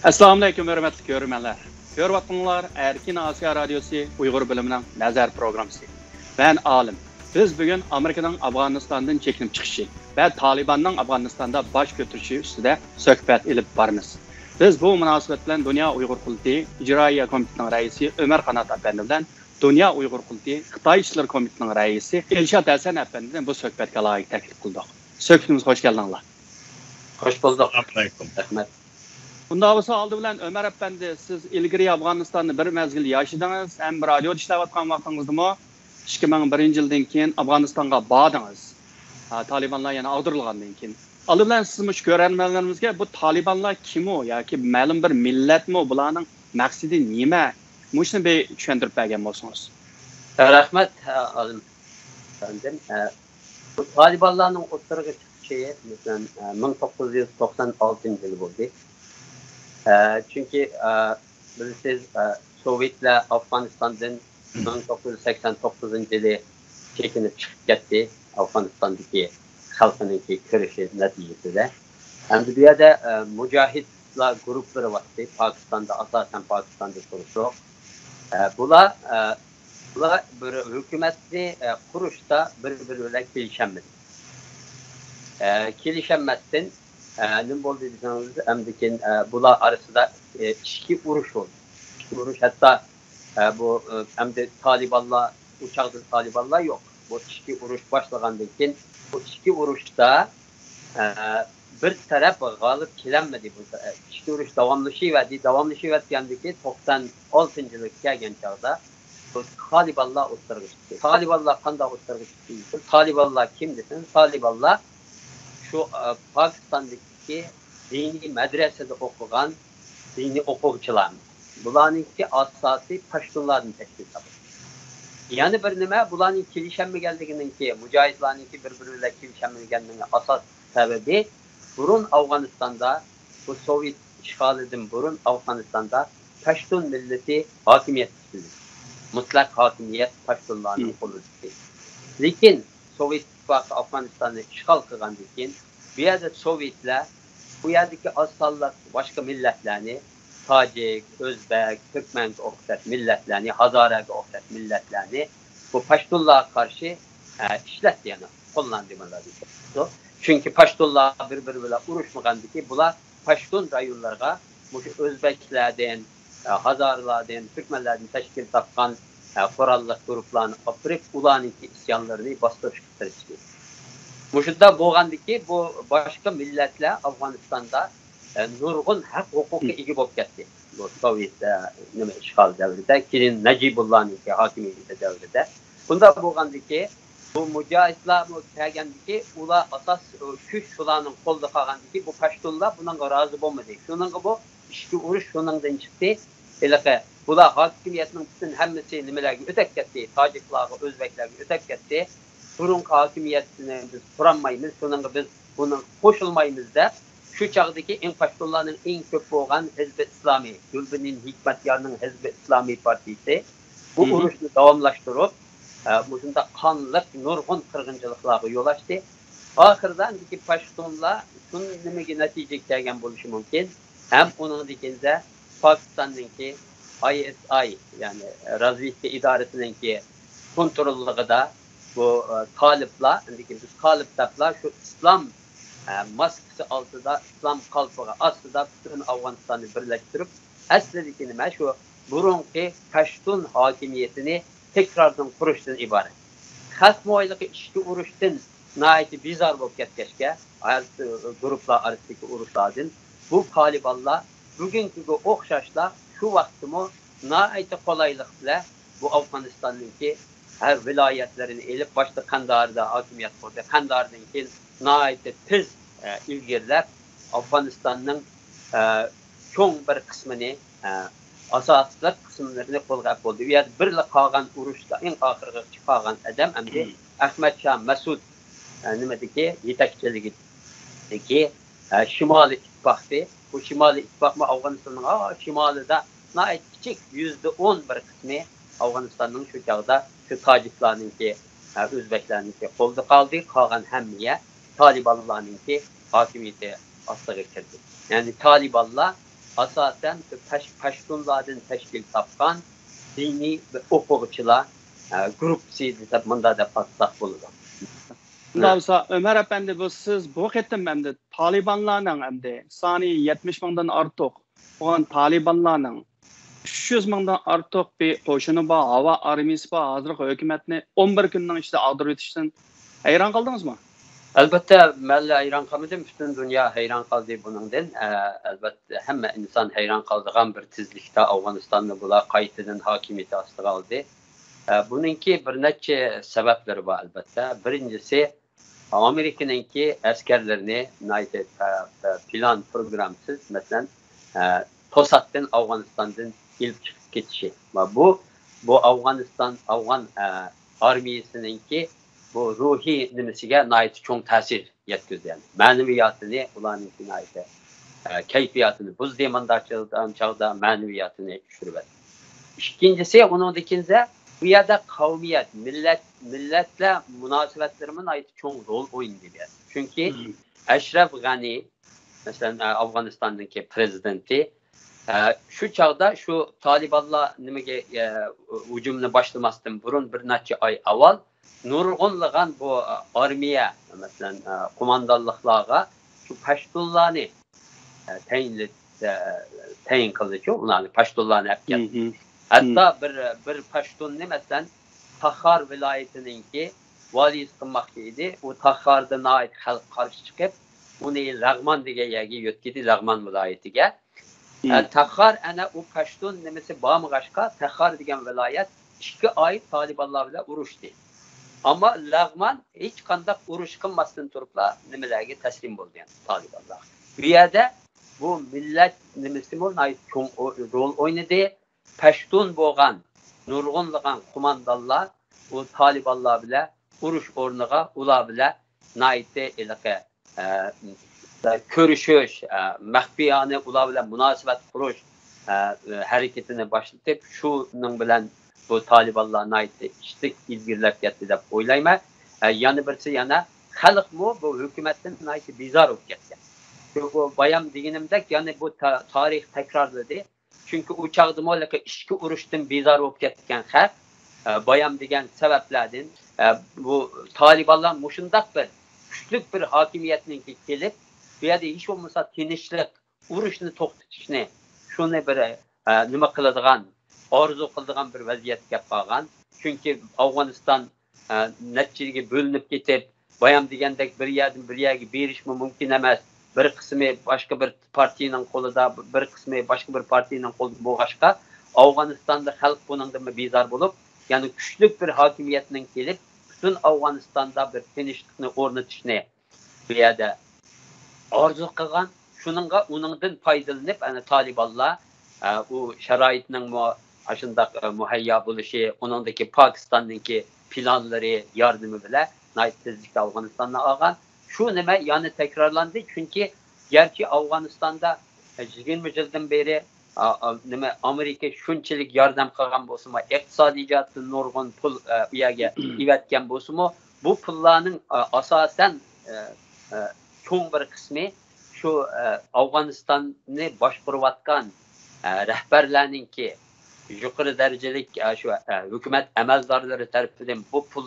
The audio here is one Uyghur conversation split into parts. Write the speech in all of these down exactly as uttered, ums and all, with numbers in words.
ئەسسالامۇئەلەيكۇم، ھۆرمەتلىك كۆرۈرمەنلەر. كۆرۈۋاتقىنىڭلار ئەركىن ئاسىيا رادىيوسى ئۇيغۇر بۆلۈمىنىڭ نەزەر پروگراممىسى. مەن ئالىم. بىز بۈگۈن ئامېرىكىنىڭ ئافغانىستاندىن چېكىنىپ چىقىشى ۋە تالىباننىڭ ئافغانىستاندا باش كۆتۈرۈشى ئۈستىدە سۆھبەت ئېلىپ بارىمىز. بىز بۇ مۇناسىۋەت بىلەن دۇنيا ئۇيغۇر قۇرۇلتىيى ئىجرائىيە كومىتېتىنىڭ رەئىسى ئۆمەر قانات ئەپەندى بىلەن دۇنيا ئۇيغۇر قۇرۇلتىيى خىتاي ئىشلىرى كومىتېتىنىڭ رەئىسى ئىلشات ھەسەن ئەپەندىنى بۇ سۆھبەتكە ئالاھىدە تەكلىپ قىلدۇق. سۆھبىتىمىزگە خوش كەلدىڭلار. خوش بولدۇق. ئەسسالامۇئەلەيكۇم. رەھمەت. ئۇنداق بولسا، ئالدى بىلەن ئۆمەر ئەپەندى، سىز ئىلگىرى ئافغانىستاندا بىر مەزگىل ياشىدىڭىز ھەم رادىيودا ئىشلەۋاتقان ۋاقتىڭىزدىمۇ ئىككى مىڭ بىرىنچى يىلدىن كېيىن ئافغانىستانغا باردىڭىز. ھە، تالىبانلار يەنە ئاغدۇرۇلغاندىن كېيىن. ئالدى بىلەن سىز مۇشۇ كۆرەرمەنلىرىمىزگە بۇ تالىبانلار كىمۇ ياكى مەلۇم بىر مىللەتمۇ، بۇلارنىڭ مەقسىتى نېمە؟ مۇشۇنى بىر چۈشەندۈرۈپ بەرگەن بولسىڭىز. رەھمەت، ئالىم ئەپەندىم. بۇ تالىبانلارنىڭ ئوتتۇرىغا چىقىشى، مەسىلەن، مىڭ توققۇز يۈز توقسان ئالتىنچى يىلى بولدى. چۈنكى، بىلىسىز، سوۋېتلار ئافغانىستاندىن مىڭ توققۇز يۈز سەكسەن توققۇزىنچى يىلى چېكىنىپ چىقىپ كەتتى، ئافغانىستاندىكى خەلقىنىڭكى كۈرىشى نەتىجىسىدە. ئەمدى بۇ يەردە، ئە، مۇجاھىدلار گۇرۇپپىلىرى بارتى، پاكىستاندا، ئاساسەن پاكىستاندا تۇرۇشلۇق. ئە، بۇلار، ئە، بۇلار بىر ھۆكۈمەتنى، ئە، قۇرۇشتا بىر-بىرى بىلەن كېلىشەلمىدى. ئە، كېلىشەلمەستىن، ئە، نېمە بولدى دېسىڭىز، ئەمدىكىن، ئە، بۇلار ئارىسىدا، ئە، ئىچكى ئۇرۇش بولدى. ئىچكى ئۇرۇش ھەتتا، ئە، بۇ، ئە، ئەمدى تالىبانلار، ئۇ چاغدا تالىبانلار يوق. بۇ ئىچكى ئۇرۇش باشلىغاندىن كېيىن، بۇ ئىچكى ئۇرۇشتا، ئە، بىر تەرەپ غالىب كېلەلمىدى. بۇ، ئە، ئىچكى ئۇرۇش داۋاملىشىۋەردى. داۋاملىشىۋەتكەندىكى توقسان ئالتىنچى يىلغا كەلگەن چاغدا بۇ تالىبانلار ئوتتۇرىغا چىقتى. تالىبانلار قانداق ئوتتۇرىغا چىقتى؟ تالىبانلار كىم دېسىڭىز، تالىبانلار شۇ، ئە، پاكىستاندىكى دىنىي مەدرەسىدە ئوقۇغان دىنىي ئوقۇغۇچىلار. بۇلارنىڭكى ئاساسى پاشتۇنلاردىن تەشكىل تاپىدۇ. يەنە بىر نېمە، بۇلارنىڭ كېلىشەلمىگەنلىكىنىڭكى، مۇجاھىدلارنىڭكى بىر-بىرى بىلەن كېلىشەلمىگەنلىكىنىڭ ئاساسلىق سەۋەبى، بۇرۇن ئافغانىستاندا، بۇ سوۋېت ئىشغالىدىن بۇرۇن ئافغانىستاندا پاشتۇن مىللىتى ھاكىمىيەت ئۈستىدە، مۇتلەق ھاكىمىيەت پاشتۇنلارنىڭ قولىدا ئىدى. لېكىن سوۋېت ئىتتىپاقى ئافغانىستاننى ئىشغال قىلغاندىن كېيىن، بۇ يەردە سوۋېتلار بۇ يەردىكى ئاز سانلىق باشقا مىللەتلەرنى، تاجىك، ئۆزبەك، تۈركمەنگە ئوخشاش مىللەتلەرنى، ھازارەگە ئوخشاش مىللەتلەرنى بۇ پاشتۇنلارغا قارشى، ئە، ئىشلەتتى، يەنى قوللاندى، مۇنداق دېسەك. چۈنكى پاشتۇنلار بىر-بىرى بىلەن ئۇرۇشمىغاندىكى، بۇلار پاشتۇن رايونلارغا مۇشۇ ئۆزبەكلەردىن، ئە، ھازارىلاردىن، تۈركمەنلەردىن تەشكىل تاپقان، ئە، قوراللىق گۇرۇپپىلارنى ئاپىرىپ، ئۇلارنىڭكى ئىسيانلىرىنى باستۇرۇشقا تىرىشتى. مۇشۇنداق بولغاندىكى، بۇ باشقا مىللەتلەر ئافغانىستاندا، ئە، نۇرغۇن ھەق ھوقۇققا ئىگە بولۇپ كەتتى. بۇ سوۋېت، ئە، نېمە، ئىشغال دەۋرىدە، كېيىن نەجىبۇللانىڭكى ھاكىمىيىتى دەۋرىدە. بۇنداق بولغاندىكى، بۇ مۇجاھىدلارمۇ كەلگەندىكى، ئۇلار ئاساس، ئۇ كۈچ شۇلارنىڭ قولىدا قالغاندىكى، بۇ پاشتۇنلار بۇنىڭغا رازى بولمىدى. شۇنىڭغا بۇ ئىچكى ئۇرۇش شۇنىڭدىن چىقتى. ھېلىقى بۇلار ھاكىمىيەتنىڭ پۈتۈن ھەممىسى نېمىلەرگە ئۆتەپ كەتتى؟ تاجىكلارغا، ئۆزبەكلەرگە ئۆتەپ كەتتى. بۇرۇنقى ھاكىمىيەتنى بىز قۇرالمايمىز، شۇنىڭغا بىز بۇنىڭغا قوشۇلمايمىز دەپ، شۇ چاغدىكى ئىڭ پاشتۇنلارنىڭ ئەڭ كۆپ بولغان ھىزبى ئىسلامىي، گۈلبىنىم ھېكمەتيارنىڭ ھىزبى ئىسلامىي پارتىيىسى بۇ ئۇرۇشنى داۋاملاشتۇرۇپ، ئە، مۇشۇنداق قانلىق نۇرغۇن قىرغىنچىلىقلارغا يول ئاچتى. ئاخىرىدا ئەمدىكى پاشتۇنلار شۇ نېمىگە نەتىجىگە كەلگەن بولۇشى مۇمكىن، ھەم ئۇنىڭدىن كېيىن پاكىستاننىڭكى ئاي ئېس ئاي، يەنى رازۋېدكا ئىدارىسىنىڭكى كونتروللۇقىدا بۇ، ئە، تالىپلار، ئەمدىكى بىز تالىپ دەپلا شۇ ئىسلام، ئە، ماسكىسى ئالدىدا، ئىسلام قالپىقى ئاستىدا پۈتۈن ئافغانىستاننى بىرلەشتۈرۈپ، ئەسلىدىكى نېمە، شۇ بۇرۇنقى پەشتۇن ھاكىمىيىتىنى تەكراردىن قۇرۇشتىن ئىبارەت. خەلقمۇ ھېلىقى ئىچكى ئۇرۇشتىن ناھايىتى بىزار بولۇپ كەتكەچكە، ھەر گۇرۇپلار ئارىسىدىكى ئۇرۇشلاردىن، بۇ تالىبانلار بۈگۈنكىگە ئوخشاشلا شۇ ۋاقىتتىمۇ ناھايىتى قولايلىق بىلەن بۇ ئافغانىستاننىڭكى ھەر ۋىلايەتلىرىنى ئېلىپ، باشتا قەندھاردا ھاكىمىيەت قۇردى. قەندھاردىن كېيىن ناھايىتى تېز، ئە، ئىلگىرىلەپ، ئافغانىستاننىڭ، ئە، چوڭ بىر قىسمىنى، ئە، ئاساسلىق قىسىملىرىنى قولغا ئەپ بولدى. ئۇ يەردە بىرلا قالغان ئۇرۇشتا ئەڭ ئاخىرغىچە قالغان ئادەم ئەمدى ئەخمەت شاھ مەسۇد، ئە، نېمىدىكى يېتەكچىلىكىدىكى، ئە، شىمالىي ئىتتىپاقتى. بۇ شىمالىي ئىتتىپاقمۇ ئافغانىستاننىڭ، ئا، شىمالىدا ناھايىتى كىچىك، يۈزدە ئون بىر قىسمى ئافغانىستاننىڭ شۇ چاغدا شۇ تاجىكلارنىڭكى، ئە، ئۆزبەكلەرنىڭكى قولىدا قالدى. قالغان ھەممە يەر تالىبانلارنىڭكى ھاكىمىيىتى ئاستىغا كىردى. يەنى تالىبانلار ئاساسەن پەش-، پەشتۇنلاردىن تەشكىل تاپقان دىنىي ئوقۇغۇچىلار، ئە، گۇرۇپپىسى دېسەك مۇنداق دەپ ئاتىساق بولىدۇ. شۇنداق بولسا، ئۆمەر ئەپەندى، بۇ سىز بۇ قېتىم ئەمدى تالىبانلارنىڭ ئەمدى سانى يەتمىش مىڭدىن ئارتۇق بولغان تالىبانلارنىڭ ئۈچ يۈز مىڭدىن ئارتۇق بىر قوشۇنى بار، ھاۋا ئارمىيىسى بار، ھازىرقى ھۆكۈمەتنى ئون بىر كۈننىڭ ئىچىدە ئاغدۇرۇۋېتىشتىن ھەيران قالدىڭىزمۇ؟ ئەلۋەتتە، مەنلا ھەيران قالمىدىم، پۈتۈن دۇنيا ھەيران قالدى بۇنىڭدىن. ئە، ئەلۋەتتە، ھەممە ئىنسان ھەيران قالىدىغان بىر تېزلىكتە ئافغانىستاننى بۇلار قايتىدىن ھاكىمىيىتى ئاستىغا ئالدى. ئە، بۇنىڭكى بىر نەچچە سەۋەبلىرى بار، ئەلۋەتتە. بىرىنچىسى، ئامېرىكىنىڭكى ئەسكەرلىرىنى ناھايىتى پە-، پە-، پىلان پروگراممىسىز، مەسىلەن، ئە، توساتتىن ئافغانىستاندىن ئېلىپ چىقىپ كېتىشى. ۋە بۇ، بۇ ئافغانىستان، ئافغان، ئە، ئارمىيىسىنىڭكى بۇ روھىي نېمىسىگە ناھايىتى چوڭ تەسىر يەتكۈزدى. يەنى مەنىۋىياتىنى، ئۇلارنىڭكى ناھايىتى، ئە، كەيپىياتىنى بۇزدى، مۇنداق چاغدا، چاغدا مەنىۋىياتىنى چۈشۈرۈۋەتتى. ئىككىنچىسى، ئۇنىڭدىن كېيىن بۇ يەردە قەۋمىيەت، مىللەت، مىللەتلەر مۇناسىۋەتلىرىمۇ ناھايىتى چوڭ رول ئوينىدى بۇ يەردە. چۈنكى ئەشرەف غەنى، مەسىلەن، ئە، ئافغانىستاندىكى پرېزىدېنتى، ئە، شۇ چاغدا شۇ تالىبانلار نېمىگە، ئە، ھۇجۇمنى باشلىماستىن بۇرۇن بىر نەچچە ئاي ئاۋۋال نۇرغۇنلىغان بۇ، ئە، ئارمىيە، مەسىلەن، ئە، قوماندانلىقلارغا شۇ پەشتۇنلارنى، ئە، تەيىنلە-، ئە، تەيىن قىلدىچۇ، ئۇلارنى، پەشتۇنلارنى ئەپ كەتتى. ھەتتا بىر، بىر پەشتۇننى، مەسىلەن، تاخار ۋىلايىتىنىڭكى ۋالىيسى قىلماقچى ئىدى. ئۇ تاخاردا ناھايىتى خەلق قارشى چىقىپ، ئۇنى لەغمان دېگەن يەرگە يۆتكىدى، لەغمان ۋىلايىتىگە. ئە، تاخار ئەنە ئۇ پەشتۇن نېمىسى بارمىغاچقا، تاخار دېگەن ۋىلايەت ئىككى ئاي تالىبانلار بىلەن ئۇرۇشتى. ئەمما لەغمان ھېچقانداق ئۇرۇش قىلماستىن تۇرۇپلا نېمىلەرگە تەسلىم بولدى، يەنى تالىبانلارغا. بۇ يەردە بۇ مىللەت نېمىسىمۇ ناھايىتى چوڭ ئو-، رول ئوينىدى. پەشتۇن بولغان نۇرغۇنلىغان قوماندانلار بۇ تالىبانلار بىلەن ئۇرۇش ئورنىغا ئۇلار بىلەن ناھايىتى ھېلىقى، ئە، كۆرۈشۈش، ئە، مەخپىيانە ئۇلار بىلەن مۇناسىۋەت قۇرۇش، ئە، ھەرىكىتىنى باشلىتىپ، شۇنىڭ بىلەن بۇ تالىبانلار ناھايىتى ئىشلىك ئىلگىرىلەپ كەتتى دەپ ئويلايمەن. ئە، يەنە بىرسى يەنە خەلقمۇ بۇ ھۆكۈمەتتىن ناھايىتى بىزار بولۇپ كەتكەن. شۇ بۇ بايام دېگىنىمدەك، يەنى بۇ تا-، تارىخ تەكرارلىدى. چۈنكى ئۇ چاغدىمۇ ھېلىقى ئىچكى ئۇرۇشتىن بىزار بولۇپ كەتكەن خەق، ئە، بايام دېگەن سەۋەبلەردىن، ئە، بۇ تالىبانلار مۇشۇنداق بىر كۈچلۈك بىر ھاكىمىيەتنىڭكى كېلىپ، بۇ يەردە ھېچ بولمىسا تىنچلىق، ئۇرۇشنى توختىتىشنى، شۇنى بىر، ئە، نېمە قىلىدىغان، ئارزۇ قىلىدىغان بىر ۋەزىيەتكە كەپ قالغان. چۈنكى ئافغانىستان ئە، نەچچىگە بۆلۈنۈپ كېتىپ، بايام دېگەندەك بىر يەردىن بىر يەرگە بېرىشمۇ مۇمكىن ئەمەس. بىر قىسمى باشقا بىر پارتىيىنىڭ قولىدا، بىر قىسمى باشقا بىر پارتىيىنىڭ قولىدا بولغاچقا، ئافغانىستاندا خەلق بۇنىڭدىنمۇ بىزار بولۇپ، يەنى كۈچلۈك بىر ھاكىمىيەتنىڭ كېلىپ، پۈتۈن ئافغانىستاندا بىر تىنچلىقنى ئورنىتىشنى بۇ يەردە ئارزۇ قىلغان. شۇنىڭغا ئۇنىڭدىن پايدىلىنىپ، ئەنە تالىبانلار، ئە، ئۇ شارائىتنىڭمۇ ئاشۇنداق، ئە، مۇھەييا بولۇشى، ئۇنىڭدىكى پاكىستاننىڭكى پىلانلىرى ياردىمى بىلەن ناھايىتى تېزلىكتە ئافغانىستاننى ئالغان. شۇ نېمە يەنە تەكرارلاندى، چۈنكى گەرچە ئافغانىستاندا، ئە، يىگىرمە يىلدىن بېرى، ئا، ئا، نېمە، ئامېرىكا شۇنچىلىك ياردەم قىلغان بولسىمۇ، ئىقتىسادىي جەھەتتىن نۇرغۇن پۇل، ئە، ئۇ يەرگە ئەۋەتكەن بولسىمۇ، بۇ پۇللارنىڭ، ئە، ئاساسەن، ئە، ئە، چوڭ بىر قىسمى شۇ، ئە، ئافغانىستاننى باشقۇرۇۋاتقان، ئە، رەھبەرلەرنىڭكى يۇقىرى دەرىجىلىك، ئە، شۇ، ئە، ھۆكۈمەت ئەمەلدارلىرى تەرىپىدىن بۇ پۇل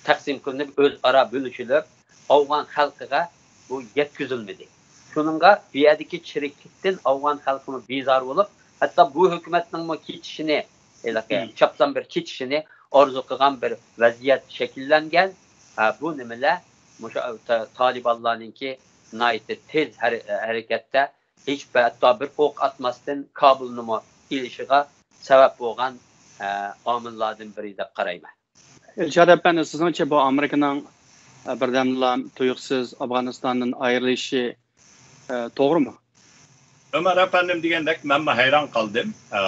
تەقسىم قىلىنىپ، ئۆزئارا بۆلۈشۈلۈپ، ئافغان خەلقىگە بۇ يەتكۈزۈلمىدى. شۇنىڭغا بۇ يەردىكى چىرىكلىكتىن ئافغان خەلقىمۇ بىزار بولۇپ، ھەتتا بۇ ھۆكۈمەتنىڭمۇ كېتىشىنى، ھېلىقى چاپسان بىر كېتىشىنى ئارزۇ قىلغان بىر ۋەزىيەت شەكىللەنگەن. ھە، بۇ نېمىلەر مۇشۇ، ئە، تا-، تالىبانلارنىڭكى ناھايىتى تېز ھەر-، ھەرىكەتتە ھېچ بىر، ھەتتا بىر ئوق ئاتماستىن كابۇلنىمۇ ئېلىشىغا سەۋەب بولغان، ئە، ئامىللاردىن بىرى دەپ قارايمەن. ئىلشات ئەپەندى، سىزنىڭچە بۇ ئامېرىكىنىڭ، ئە، بىردەمدىلا تۇيۇقسىز ئافغانىستاندىن ئايرىلىشى، ئە، توغرىمۇ؟ ئۆمەر ئەپەندىم دېگەندەك، مەنمۇ ھەيران قالدىم. ئە،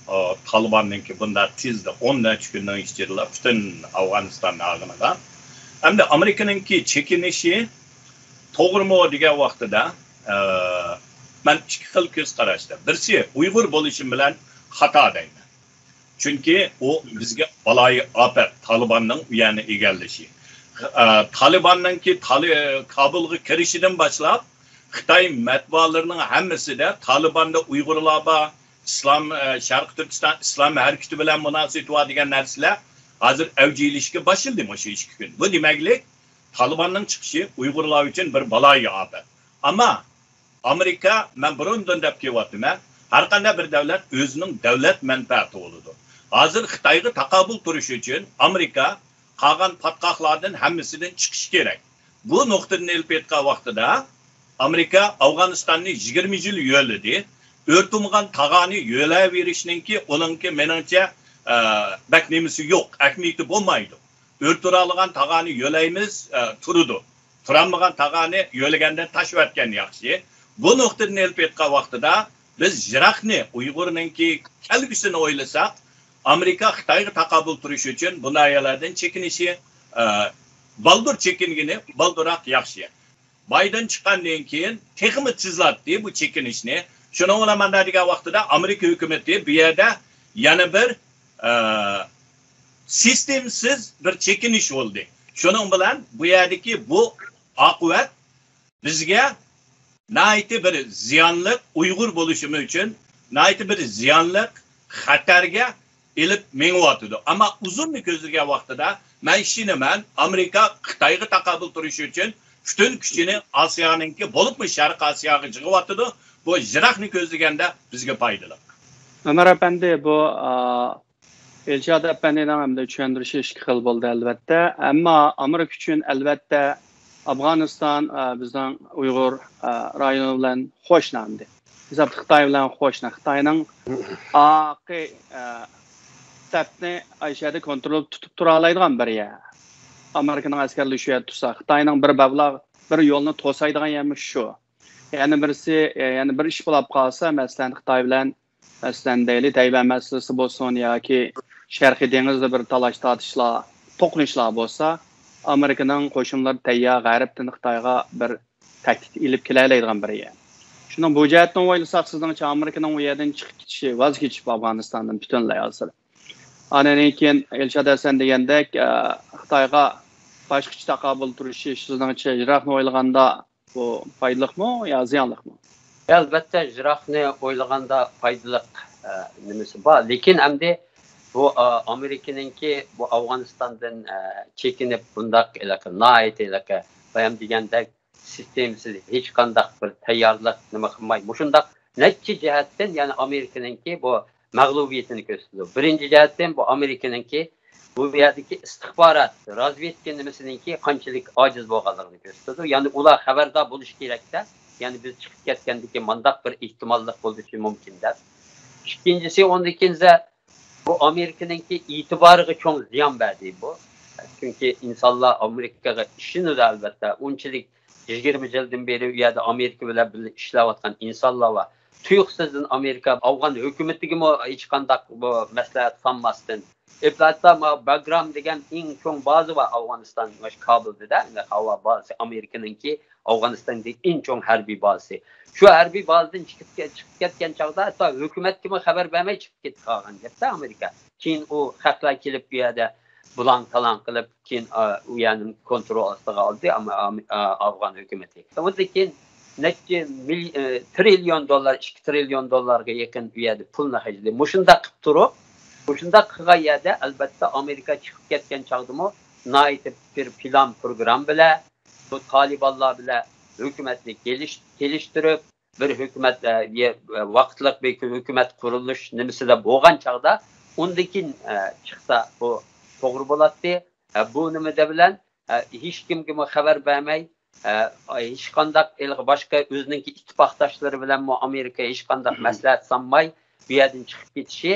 ئە، تالىباننىڭكى بۇنداق تېزدە، ئون نەچچە كۈننىڭ ئىچىدىلا پۈتۈن ئافغانىستاننى ئالغىنىغا. ئەمدى ئامېرىكىنىڭكى چېكىنىشى توغرىمۇ دېگەن ۋاقتىدا، ئە، مەن ئىككى خىل كۆز قاراشتا. بىرسى، ئۇيغۇر بولۇشۇم بىلەن خاتا دەيمەن. چۈنكى ئۇ بىزگە بالايىئاپەت، تالىباننىڭ ئۇ يەرنى ئىگىلىشى. ئە، تالىباننىڭكى تالى-، كابۇلغا كىرىشىدىن باشلاپ، خىتاي مەتبۇئاتلىرىنىڭ ھەممىسىدە تالىباندا ئۇيغۇرلار بار، ئىسلام، ئە، شەرقىي تۈركىستان ئىسلام ھەرىكىتى بىلەن مۇناسىۋىتى بار دېگەن نەرسىلەر ھازىر ئەۋج ئېلىشكە باشلىدى مۇشۇ ئىككى كۈن. بۇ دېمەكلىك، تالىباننىڭ چىقىشى ئۇيغۇرلار ئۈچۈن بىر بالايىئاپەت. ئەمما ئامېرىكا، مەن بۇرۇندىن دەپ كېلىۋاتىمەن، ھەر قانداق بىر دۆلەت ئۆزىنىڭ دۆلەت مەنپەئەتى بولىدۇ. ھازىر خىتايغا تاقابىل تۇرۇش ئۈچۈن ئامېرىكا قالغان پاتقاقلاردىن ھەممىسىدىن چىقىشى كېرەك. بۇ نۇقتىدىن ئېلىپ ئېيتقان ۋاقتىدا، ئامېرىكا ئافغانىستاننى يىگىرمە يىل يۆلىدى. ئۆرتىمىغان تاغانى يۆلەۋېرىشنىڭكى، ئۇنىڭكى، مېنىڭچە، ئە، بەك نېمىسى يوق، ئەھمىيىتى بولمايدۇ. ئۆرتۈرالىغان تاغانى يۆلەيمىز، ئە، تۇرىدۇ. تۇرالمىغان تاغانى يۆلىگەندە تاشلىۋەتكەن ياخشى. بۇ نۇقتىدىن ئېلىپ ئېيتقان ۋاقتىدا، بىز يىراقنى، ئۇيغۇرنىڭكى كەلگۈسىنى ئويلىساق، ئامېرىكا خىتايغا تاقابىل تۇرۇش ئۈچۈن بۇ ناھىيەلەردىن چېكىنىشى، ئە، بالدۇر چېكىنگىنى بالدۇرراق ياخشى. بايدېن چىققاندىن كېيىن تېخىمۇ تېزلاتتى بۇ چېكىنىشنى. شۇنىڭ بىلەن مانا دېگەن ۋاقتىدا ئامېرىكا ھۆكۈمىتى بۇ يەردە يەنە بىر، ئە، سىستېمىسىز بىر چېكىنىش بولدى. شۇنىڭ بىلەن بۇ يەردىكى بۇ ئاقىۋەت بىزگە ناھايىتى بىر زىيانلىق، ئۇيغۇر بولۇشىمىز ئۈچۈن ناھايىتى بىر زىيانلىق خەتەرگە ئېلىپ مېڭىۋاتىدۇ. ئەمما ئۇزۇننى كۆزلىگەن ۋاقتىدا مەن ئىشىنىمەن، ئامېرىكا خىتايغا تاقابىل تۇرۇش ئۈچۈن پۈتۈن كۈچىنى ئاسىيانىڭكى، بولۇپمۇ شەرقىي ئاسىياغا جىغىۋاتىدۇ. بۇ يىراقنى كۆزلىگەندە بىزگە پايدىلىق. ئۆمەر ئەپەندى، بۇ، ئا، ئىلشات ئەپەندىنىڭ ئەمدى چۈشەندۈرۈشى ئىككى خىل بولدى، ئەلۋەتتە. ئەمما ئامېرىكا ئۈچۈن، ئەلۋەتتە، ئافغانىستان، ئا، بىزنىڭ ئۇيغۇر، ئا، رايونى بىلەن قوشنا ئەمدى. ھېسابتا خىتاي بىلەن قوشنا. خىتاينىڭ ئارقى، ئا، سەپنى ئاشۇ يەردە كونترول تۇتۇپ تۇرالايدىغان بىر يەر. ئامېرىكىنىڭ ئەسكەرلىرى شۇ يەردە تۇرسا، خىتاينىڭ بىر مەبلەغ، بىر يولنى توسايدىغان يەرمۇ شۇ. يەنە بىرسى، يەنە بىر ئىش بولۇپ قالسا، مەسىلەن، خىتاي بىلەن، مەسىلەن، دەيلى، تەيۋەن مەسىلىسى بولسۇن ياكى شەرقىي دېڭىزدا بىر تالاش-تارتىشلار، توقۇنۇشلار بولسا، ئامېرىكىنىڭ قوشۇنلىرى تەييار غەربتىن خىتايغا بىر تەھدىت ئېلىپ كېلەلەيدىغان بىر يەر. شۇنىڭ بۇ جەھەتتىن ئويلىساق، سىزنىڭچە ئامېرىكىنىڭ ئۇ يەردىن چىقىپ كېتىشى، ۋاز كېچىپ ئافغانىستاندىن پۈتۈنلەي ھازىر. ئاندىن كېيىن ئىلشات ھەسەن دېگەندەك، ئە، خىتايغا باشقىچە تاقابىل تۇرۇشى، سىزنىڭچە يىراقنى ئويلىغاندا، بۇ پايدىلىقمۇ يا زىيانلىقمۇ؟ ئەلۋەتتە، يىراقنى ئويلىغاندا پايدىلىق، ئە، نېمىسى بار. لېكىن ئەمدى بۇ، ئە، ئامېرىكىنىڭكى بۇ ئافغانىستاندىن، ئە، چېكىنىپ، بۇنداق ھېلىقى ناھايىتى ھېلىقى بايام دېگەندەك سىستېمىسىز، ھېچقانداق بىر تەييارلىق نېمە قىلماي، مۇشۇنداق نەچچە جەھەتتىن، يەنى ئامېرىكىنىڭكى بۇ مەغلۇبىيىتىنى كۆرسىتىدۇ. بىرىنچى جەھەتتىن، بۇ ئامېرىكىنىڭكى بۇ يەردىكى ئىستىخبارات، رازۋېدكا نېمىسىنىڭكى قانچىلىك ئاجىز بولغانلىقىنى كۆرسىتىدۇ. يەنى ئۇلار خەۋەردار بولۇشى كېرەكتە، يەنى بىز چىقىپ كەتكەندىكى مانداق بىر ئېھتىماللىق بولۇشى مۇمكىن دەپ. ئىككىنچىسى، ئۇندىن كېيىن بۇ ئامېرىكىنىڭكى ئېتىبارىغا چوڭ زىيان بەردى بۇ. چۈنكى ئىنسانلار ئامېرىكىغا ئىشىنىدۇ، ئەلۋەتتە. ئۇنچىلىك يىگىرمە يىلدىن بېرى ئۇ يەردە ئامېرىكا بىلەن بىللە ئىشلەۋاتقان ئىنسانلار بار. تۇيۇقسىزدىن ئامېرىكا ئافغان ھۆكۈمىتىگىمۇ ھېچقانداق بۇ مەسلىھەت سانماستىن، ئەلۋەتتە، ما باگرام دېگەن ئەڭ چوڭ بازا بار ئافغانىستان، مۇشۇ كابۇلدا، ھاۋا بازىسى، ئامېرىكىنىڭكى ئافغانىستاندىكى ئەڭ چوڭ ھەربىي بازىسى. شۇ ھەربىي بازىدىن چىقىپ كەت-، چىقىپ كەتكەن چاغدا ھەتتا ھۆكۈمەتكىمۇ خەۋەر بەرمەي چىقىپ كېتىپ قالغان گەپتە ئامېرىكا. كېيىن ئۇ خەقلەر كېلىپ بۇ يەردە بۇلاڭ-تالاڭ قىلىپ، كېيىن، ئا، ئۇ يەرنى كونترول ئاستىغا ئالدى ئام-، ئام-، ئا، ئافغان ھۆكۈمىتى. ئۇندىن كېيىن نەچچە مىل-، ئە، تىرىليون دوللار، ئىككى تىرىليون دوللارغا يېقىن ئۇ يەردە پۇلنى خەجلىدى. مۇشۇنداق قىلىپ تۇرۇپ، مۇشۇنداق قىلغان يەردە، ئەلۋەتتە، ئامېرىكا چىقىپ كەتكەن چاغدىمۇ ناھايىتى بىر پىلان، پروگرامما بىلەن بۇ تالىبانلار بىلەن ھۆكۈمەتنى كېلىش-، كېلىشتۈرۈپ، بىر ھۆكۈمەت، ئە، يە-، ۋاقىتلىق بىر ھۆكۈمەت قۇرۇلۇش نېمىسىدە بولغان چاغدا، ئۇندىن كېيىن، ئە، چىقسا، بۇ توغرا بولاتتى. ئە، بۇ نېمىدە بىلەن، ئە، ھېچكىمگىمۇ خەۋەر بەرمەي، ئە، ھېچقانداق ھېلىقى باشقا ئۆزىنىڭكى ئىتتىپاقداشلىرى بىلەنمۇ ئامېرىكا ھېچقانداق مەسلىھەت سالماي، بۇ يەردىن چىقىپ كېتىشى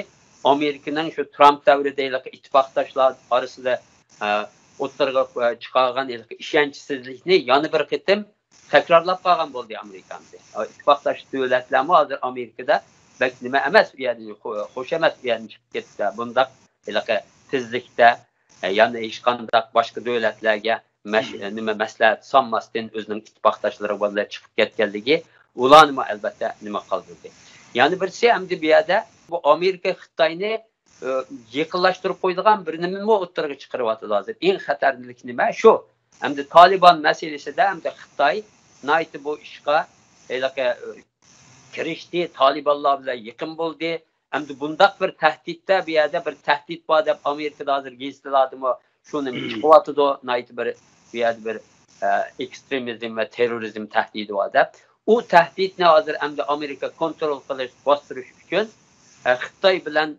ئامېرىكىنىڭ شۇ ترامپ دەۋرىدە ھېلىقى ئىتتىپاقداشلار ئارىسىدا، ئە، ئوتتۇرىغا، ئە، چىقارغان ھېلىقى ئىشەنچسىزلىكنى يەنە بىر قېتىم تەكرارلاپ قالغان بولدى ئامېرىكا ئەمدى. ئىتتىپاقداش دۆلەتلەرمۇ ھازىر ئامېرىكىدا بەك نېمە ئەمەس، ئۇ يەردىن خو-، خوش ئەمەس، ئۇ يەردىن چىقىپ كەتسە، بۇنداق ھېلىقى تېزلىكتە، يەنى ھېچقانداق باشقا دۆلەتلەرگە مەش-، نېمە مەسلىھەت سالماستىن ئۆزىنىڭ ئىتتىپاقداشلىرى بىلەن چىقىپ كەتكەنلىكى ئۇلارنىمۇ ئەلۋەتتە نېمە قالدۇردى. يەنە بىرسى ئەمدى بۇ يەردە بۇ ئامېرىكا خىتاينى ئى، يېقىنلاشتۇرۇپ قويىدىغان بىر نېمىنىمۇ ئوتتۇرىغا چىقىرىۋاتىدۇ ھازىر. ئەڭ خەتەرلىك نېمە شۇ. ئەمدى تالىبان مەسىلىسىدە ئەمدى خىتاي ناھايىتى بۇ ئىشقا، ھېلىقى، ئە، كىرىشتى، تالىبانلار بىلەن يېقىن بولدى. ئەمدى بۇنداق بىر تەھدىتتە، بۇ يەردە بىر تەھدىت بار دەپ ئامېرىكىدا ھازىر گېزىتلەردىمۇ شۇ نېمە چىقىۋاتىدۇ، ناھايىتى بىر، بۇ يەردە بىر، ئە، ئېكسترېمىزم ۋە تېررورىزم تەھدىتى بار دەپ. ئۇ تەھدىتنى ھازىر ئەمدى ئامېرىكا كونترول قىلىش، باستۇرۇش ئۈچۈن، ئە، خىتاي بىلەن،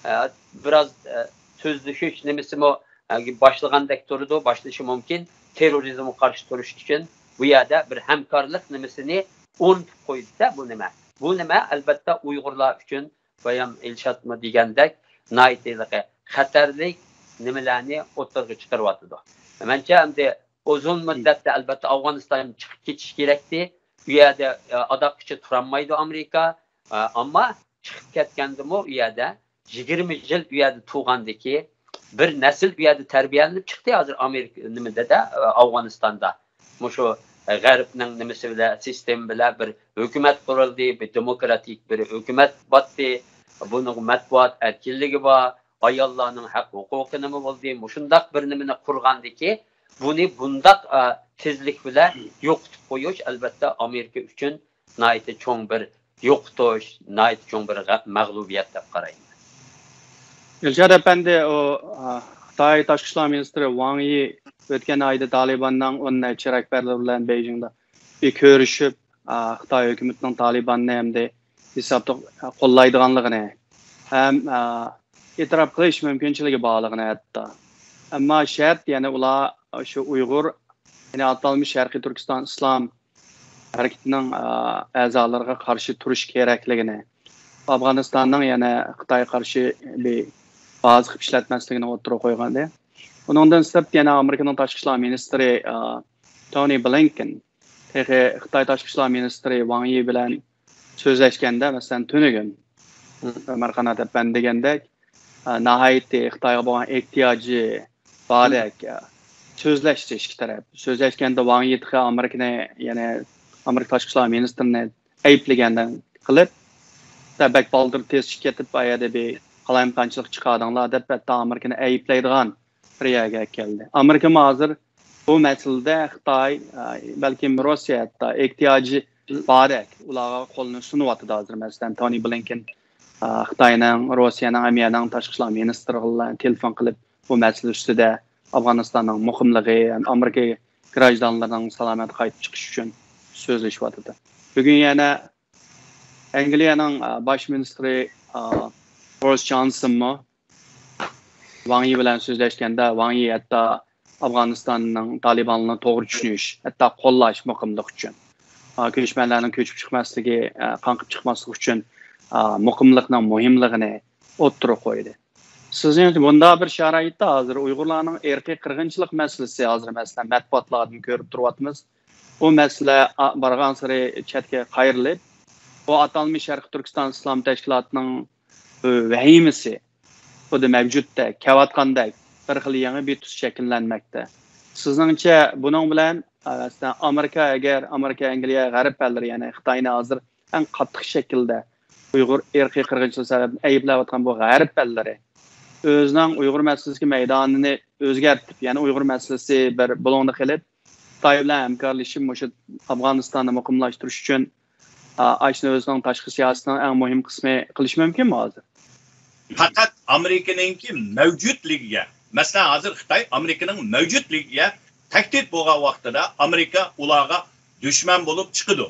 ئە، بىراز، ئە، سۆزلىشىش نېمىسىمۇ، ئە، باشلىغاندەك تۇرىدۇ، باشلىشى مۇمكىن. تېررورىزمغا قارشى تۇرۇش ئۈچۈن بۇ يەردە بىر ھەمكارلىق نېمىسىنى ئورنىتىپ قويدى-دە، بۇ نېمە؟ بۇ نېمە، ئەلبەتتە، ئۇيغۇرلار ئۈچۈن بايام ئىلشاتمۇ دېگەندەك ناھايىتى خەتەرلىك نېمىلەرنى ئوتتۇرىغا چىقىرىۋاتىدۇ. مەنچە ئەمدى ئۇزۇن مۇددەتتە ئەلبەتتە ئافغانىستاندىن چىقىپ كېتىش كېرەكتى. ئۇ يەردە، ئە، ئاداققىچە تۇرالمايدۇ ئامېرىكا. ئە، ئەمما چىقىپ كەتكەندىمۇ ئۇ يەردە يىگىرمە يىل ئۇ يەردە تۇرغاندىكى بىر نەسىل ئۇ يەردە تەربىيەلىنىپ چىقتى ھازىر ئامېرىكا نېمىدە-دە، ئە، ئافغانىستاندا. مۇشۇ، ئە، غەربنىڭ نېمىسى بىلەن، سىستېما بىلەن بىر ھۆكۈمەت قۇرۇلدى، بىر دېموكراتىك بىر ھۆكۈمەت باتتى. بۇنىڭ مەتبۇئات ئەركىنلىكى بار، ئاياللارنىڭ ھەق ھوقۇقى نېمە بولدى؟ مۇشۇنداق بىر نېمىنى قۇرغاندىكى، بۇنى بۇنداق، ئە، تېزلىك بىلەن يوقىتىپ قويۇش، ئەلبەتتە، ئامېرىكا ئۈچۈن ناھايىتى چوڭ بىر يوقىتىش، ناھايىتى چوڭ بىر غە-، مەغلۇبىيەت دەپ قارايمەن. ئىلشات ئەپەندى، ئۇ، ئا، خىتاي تاشقى ئىشلار مىنىستىرى ۋاڭ يى ئۆتكەن ئايدا تالىباننىڭ ئون نەچچە رەھبەرلىرى بىلەن بېيجىڭدا بىر كۆرۈشۈپ، ئا، خىتاي ھۆكۈمىتىنىڭ تالىباننى ئەمدى ھېسابتا قوللايدىغانلىقىنى ھەم، ئا، ئېتىراپ قىلىش مۇمكىنچىلىكى بارلىقىنى ھەتتا. ئەمما شەرت، يەنى ئۇلار شۇ ئۇيغۇر، يەنى ئاتالمىش شەرقىي تۈركىستان ئىسلام ھەرىكىتىنىڭ، ئا، ئەزالىرىغا قارشى تۇرۇش كېرەكلىكىنى، ئافغانىستاننىڭ يەنە خىتايغا قارشى بىر بازا قىلىپ ئىشلەتمەسلىكىنى ئوتتۇرىغا قويغانىدى. ئۇنىڭدىن سىرت يەنە ئامېرىكىنىڭ تاشقى ئىشلار مىنىستىرى، ئا، تونى بلىنكېن تېخى خىتاي تاشقى ئىشلار مىنىستىرى ۋاڭ يى بىلەن سۆزلەشكەندە، مەسىلەن، تۈنۈگۈن ئۆمەر قانات ئەپەندى دېگەندەك، ئا، ناھايىتى خىتايغا بولغان ئېھتىياجى باردەك، ئا، سۆزلەشتى ئىككى تەرەپ. سۆزلەشكەندە ۋاڭ يى تېخى ئامېرىكىنى، يەنى ئامېرىكا تاشقى ئىشلار مىنىستىرىنى ئەيىبلىگەندەك قىلىپ، بەك بالدۇر تېز چىقىپ كېتىپ، ئا يەردە بىر قالايمىقانچىلىق چىقاردىڭلار دەپ، ھەتتا ئامېرىكىنى ئەيىبلەيدىغان بىر يەرگە كەلدى. ئامېرىكىمۇ ھازىر بۇ مەسىلىدە خىتاي، ئا، بەلكىم روسىيە ھەتتا ئېھتىياجى باردەك ئۇلارغا قولىنى سۇنۇۋاتىدۇ ھازىر. مەسىلەن، تونى بلىنكېن، ئا، خىتاينىڭ، روسىيەنىڭ ھەم يەنىڭ تاشقى ئىشلار مىنىستىرى بىلەن تېلېفون قىلىپ، بۇ مەسىلە ئۈستىدە ئافغانىستاننىڭ مۇقىملىقى ھەم ئامېرىكا گراژدانلىرىنىڭ سالامەت قايتىپ چىقىشى ئۈچۈن سۆزلىشىۋاتىدۇ. بۈگۈن يەنە ئەنگلىيەنىڭ، ئا، باش مىنىستىرى، ئا، بورىس جونسونمۇ ۋاڭ يى بىلەن سۆزلەشكەندە، ۋاڭ يى ھەتتا ئافغانىستاننىڭ تالىبانلىرىنى توغرا چۈشىنىش، ھەتتا قوللاش مۇقىملىق ئۈچۈن، ئا، كۆچمەنلەرنىڭ كۆچۈپ چىقماسلىقى، ئا، قاڭقىپ چىقماسلىقى ئۈچۈن، ئا، مۇقىملىقنىڭ مۇھىملىقىنى ئوتتۇرىغا قويدى. سىزنىڭچە، بۇنداق بىر شارائىتتا ھازىر ئۇيغۇرلارنىڭ ئىرقىي قىرغىنچىلىق مەسىلىسى، ھازىر، مەسىلەن، مەتبۇئاتلاردىن كۆرۈپ تۇرۇۋاتىمىز. بۇ مەسىلە، ئا، بارغانسېرى چەتكە قايرىلىپ، بۇ ئاتالمىش شەرقىي تۈركىستان ئىسلام تەشكىلاتىنىڭ، ئۆ، ۋەھىمىسى خۇددى مەۋجۇتتەك، كېلىۋاتقاندەك بىر خىل يېڭى بىر تۈس شەكىللەنمەكتە. سىزنىڭچە، بۇنىڭ بىلەن، ئا، مەسىلەن، ئامېرىكا، ئەگەر ئامېرىكا، ئەنگلىيە، غەرب ئەللىرى، يەنى خىتاينى ھازىر ئەڭ قاتتىق شەكىلدە ئۇيغۇر ئىرقىي قىرغىنچىلىقى سەۋەبىدىن ئەيىبلەۋاتقان بۇ غەرب ئەللىرى ئۆزىنىڭ ئۇيغۇر مەسىلىسىدىكى مەيدانىنى ئۆزگەرتىپ، يەنى ئۇيغۇر مەسىلىسى بىر بۇلۇڭدا قېلىپ، خىتاي بىلەن ھەمكارلىشىپ، مۇشۇ ئافغانىستاننى مۇقىملاشتۇرۇش ئۈچۈن، ئا، ئاشۇنى ئۆزىنىڭ تاشقى سىياسىتىنىڭ ئەڭ مۇھىم قىسمى قىلىشى مۇمكىنمۇ ھازىر؟ پەقەت ئامېرىكىنىڭكى مەۋجۇتلۇقىغا، مەسىلەن، ھازىر خىتاي ئامېرىكىنىڭ مەۋجۇتلۇقىغا تەھدىت بولغان ۋاقتىدا ئامېرىكا ئۇلارغا دۈشمەن بولۇپ چىقىدۇ.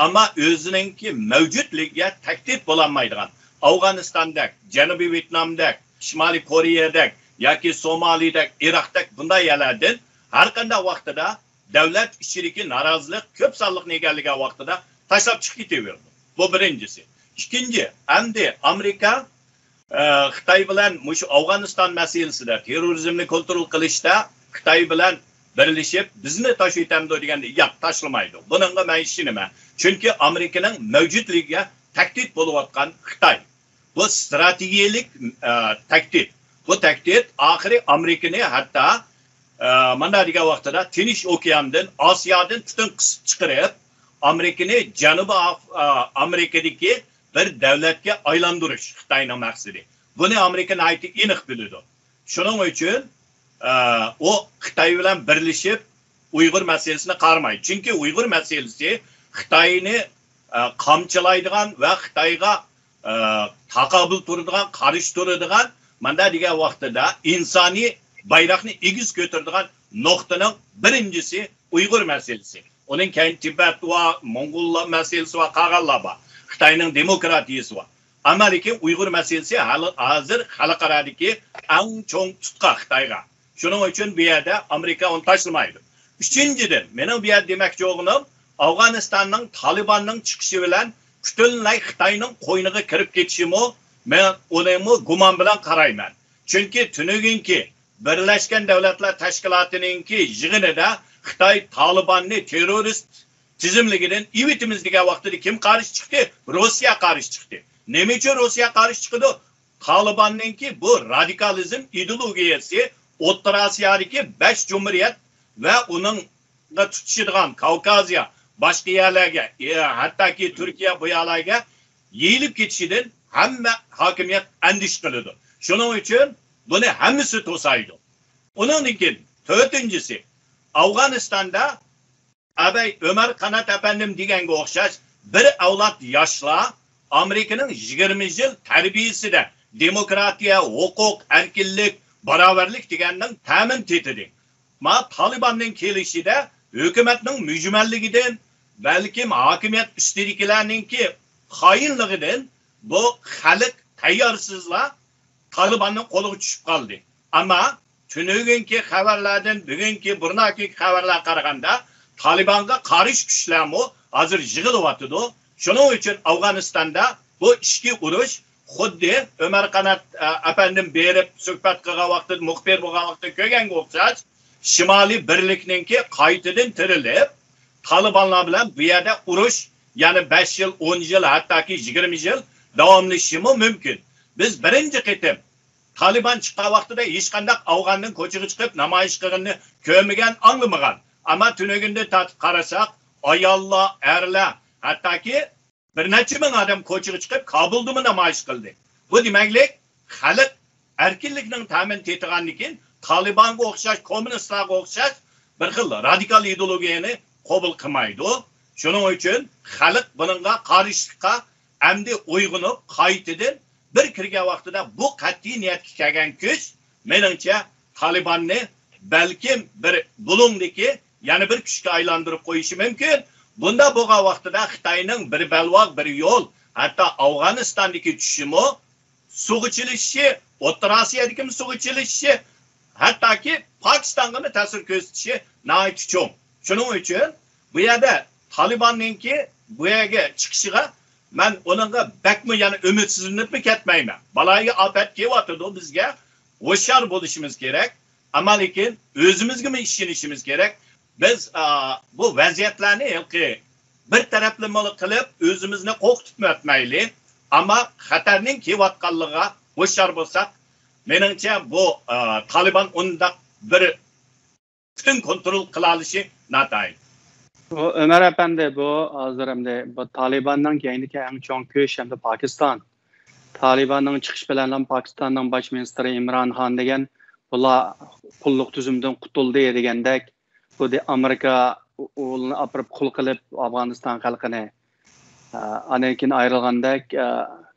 ئەمما ئۆزىنىڭكى مەۋجۇتلۇقىغا تەھدىت بولالمايدىغان، ئافغانىستاندەك، جەنۇبىي ۋيېتنامدەك، شىمالىي كورېيەدەك ياكى سومالىدەك، ئىراقتەك بۇنداق يەرلەردىن ھەر قانداق ۋاقتىدا دۆلەت ئىچىدىكى نارازىلىق كۆپ سانلىقنى ئىگىلىگەن ۋاقتىدا تاشلاپ چىقىپ كېتىۋېرىدۇ. بۇ بىرىنچىسى. ئىككىنچى، ئەمدى ئامېرىكا، ئە، خىتاي بىلەن مۇشۇ ئافغانىستان مەسىلىسىدە، تېررورىزمنى كونترول قىلىشتا خىتاي بىلەن بىرلىشىپ بىزنى تاشلىۋېتەمدۇ دېگەندە، ياق، تاشلىمايدۇ. بۇنىڭغا مەن ئىشىنىمەن. چۈنكى ئامېرىكىنىڭ مەۋجۇتلۇقىغا تەھدىت بولۇۋاتقان خىتاي. بۇ ستراتېگىيەلىك، ئە، تەھدىت. بۇ تەھدىت ئاخىرى ئامېرىكىنى ھەتتا، ئە، مانا دېگەن ۋاقتىدا تىنچ ئوكياندىن، ئاسىيادىن پۈتۈن قىسىپ چىقىرىپ، ئامېرىكىنى جەنۇبىي ئاف-، ئە، ئامېرىكىدىكى بىر دۆلەتكە ئايلاندۇرۇش خىتاينىڭ مەقسىتى. بۇنى ئامېرىكا ناھايىتى ئېنىق بىلىدۇ. شۇنىڭ ئۈچۈن، ئە، ئۇ خىتاي بىلەن بىرلىشىپ ئۇيغۇر مەسىلىسىنى قارىمايدۇ. چۈنكى ئۇيغۇر مەسىلىسى خىتاينى ئە، قامچىلايدىغان ۋە خىتايغا، ئە، تاقابىل تۇرىدىغان، قارشى تۇرىدىغان، ماندا دېگەن ۋاقتىدا ئىنسانىي بايراقنى ئېگىز كۆتۈرىدىغان نۇقتىنىڭ بىرىنچىسى ئۇيغۇر مەسىلىسى. ئۇنىڭ كەينى تىبەت بار، موڭغۇللار مەسىلىسى بار، قالغانلار بار. خىتاينىڭ دېموكراتىيىسى بار. ئەمما لېكىن ئۇيغۇر مەسىلىسى ھال-، ھازىر خەلقئارادىكى ئەڭ چوڭ تۇتقا خىتايغا. شۇنىڭ ئۈچۈن بۇ يەردە ئامېرىكا ئۇنى تاشلىمايدۇ. ئۈچىنچىدىن، مېنىڭ بۇ يەردە دېمەكچى بولغىنىم، ئافغانىستاننىڭ تالىباننىڭ چىقىشى بىلەن پۈتۈنلەي خىتاينىڭ قوينىغا كىرىپ كېتىشىمۇ، مەن ئۇنىمۇ گۇمان بىلەن قارايمەن. چۈنكى تۈنۈگۈنكى بىرلەشكەن دۆلەتلەر تەشكىلاتىنىڭكى يىغىنىدا خىتاي تالىباننى تېررورىست تىزىملىكىدىن ئېۋىتىمىز دېگەن ۋاقتىدا كىم قارشى چىقتى؟ روسىيە قارشى چىقتى. نېمە ئۈچۈن روسىيە قارشى چىقىدۇ؟ تالىباننىڭكى بۇ رادىكالىزم ئىدېئولوگىيەسى ئوتتۇرا ئاسىيادىكى بەش جۇمھۇرىيەت ۋە ئۇنىڭغا تۇتىشىدىغان كاۋكازىيە، باشقا يەرلەرگە، ئە، ھەتتاكى تۈركىيە بۇ يەرلەرگە يېيىلىپ كېتىشىدىن ھەممە ھاكىمىيەت ئەندىشە قىلىدۇ. شۇنىڭ ئۈچۈن بۇنى ھەممىسى توسايدۇ. ئۇنىڭدىن كېيىن تۆتىنچىسى، ئافغانىستاندا ئەبەي ئۆمەر قانات ئەپەندىم دېگەنگە ئوخشاش بىر ئەۋلاد ياشلار ئامېرىكىنىڭ يىگىرمە يىل تەربىيىسىدە دېموكراتىيە، ھوقۇق، ئەركىنلىك، باراۋەرلىك دېگەننىڭ تەمىنى تېتىدى. ما تالىباننىڭ كېلىشىدە ھۆكۈمەتنىڭ مۈجمەللىكىدىن، بەلكىم ھاكىمىيەت ئۈستىدىكىلەرنىڭكى خائىنلىقىدىن بۇ خەلق تەييارسىزلا تالىباننىڭ قولىغا چۈشۈپ قالدى. ئەمما تۈنۈگۈنكى خەۋەرلەردىن، بۈگۈنكى، بۇرناكى خەۋەرلەرگە قارىغاندا، تالىبانغا قارشى كۈچلەرمۇ ھازىر يىغىلىۋاتىدۇ. شۇنىڭ ئۈچۈن ئافغانىستاندا بۇ ئىچكى ئۇرۇش خۇددى ئۆمەر قانات، ئە، ئەپەندىم بېرىپ سۆھبەت قىلغان ۋاقتىدا، مۇخبىر بولغان ۋاقتىدا كۆرگەنگە ئوخشاش، شىمالىي بىرلىكنىڭكى قايتىدىن تىرىلىپ، تالىبانلار بىلەن بۇ يەردە ئۇرۇش، يەنە بەش يىل، ئون يىل، ھەتتاكى يىگىرمە يىل داۋاملىشىشىمۇ مۇمكىن. بىز بىرىنچى قېتىم تالىبان چىققان ۋاقتىدا ھېچقانداق ئافغاننىڭ كوچىغا چىقىپ نامايىش قىلغىنىنى كۆرمىگەن، ئاڭلىمىغان. ئەمما تۈنۈگۈندىن تارتىپ قارىساق، ئاياللار، ئەرلەر، ھەتتاكى بىر نەچچە مىڭ ئادەم كوچىغا چىقىپ، كابۇلدىمۇ نامايىش قىلدى. بۇ دېمەكلىك، خەلق ئەركىنلىكنىڭ تەمىنى تېتىغاندىن كېيىن، تالىبانغا ئوخشاش، كوممۇنىستلارغا ئوخشاش بىر خىل رادىكال ئىدېئولوگىيەنى قوبۇل قىلمايدۇ. شۇنىڭ ئۈچۈن خەلق بۇنىڭغا قارشىلىققا ئەمدى ئويغىنىپ، قايتىدىن بىر كىرگەن ۋاقتىدا بۇ قەتئىي نىيەتكە كەلگەن كۈچ، مېنىڭچە، تالىباننى بەلكىم بىر بۇلۇڭدىكى يەنە بىر كۈچكە ئايلاندۇرۇپ قويۇشى مۇمكىن. بۇنداق بولغان ۋاقتىدا خىتاينىڭ بىر بەلباغ، بىر يول، ھەتتا ئافغانىستاندىكى چۈشىمۇ سۇغا چىلىشىشى، ئوتتۇرا ئاسىيادىكىمۇ سۇغا چىلىشىشى، ھەتتاكى پاكىستانغىمۇ تەسىر كۆرسىتىشى ناھايىتى چوڭ. شۇنىڭ ئۈچۈن بۇ يەردە تالىباننىڭكى بۇ يەرگە چىقىشىغا مەن ئۇنىڭغا بەكمۇ يەنە ئۈمىدسىزلىنىپمۇ كەتمەيمەن. بالايىگە ئاپەت كېلىۋاتىدۇ بىزگە. ھوشيار بولۇشىمىز كېرەك. ئەمما لېكىن ئۆزىمىزگىمۇ ئىشىنىشىمىز كېرەك. بىز، ئا، بۇ ۋەزىيەتلەرنى ھېلىقى بىر تەرەپلىمىلىك قىلىپ، ئۆزىمىزنى قورقۇتۇپ ئۆتمەيلى. ئەمما خەتەرنىڭ كېلىۋاتقانلىقىغا ھوشيار بولساق، مېنىڭچە بۇ، ئا، تالىبان ئۇنداق بىر پۈتۈن كونترول قىلالىشى ناتايىن. بۇ ئۆمەر ئەپەندى، بۇ ھازىر ئەمدى بۇ تالىباننىڭ كەينىدىكى ئەڭ چوڭ كۈچ ئەمدى پاكىستان. تالىباننىڭ چىقىشى بىلەن پاكىستاننىڭ باش مىنىستىرى ئىمران خان دېگەن، بۇلار قۇللۇق تۈزۈمدىن قۇتۇلدى دېگەندەك، بۇ دە-، ئامېرىكا ئۇ-، ئۇلارنى ئاپىرىپ قۇل قىلىپ ئافغانىستان خەلقىنى، ئە، ئاندىن كېيىن ئايرىلغاندەك، ئە،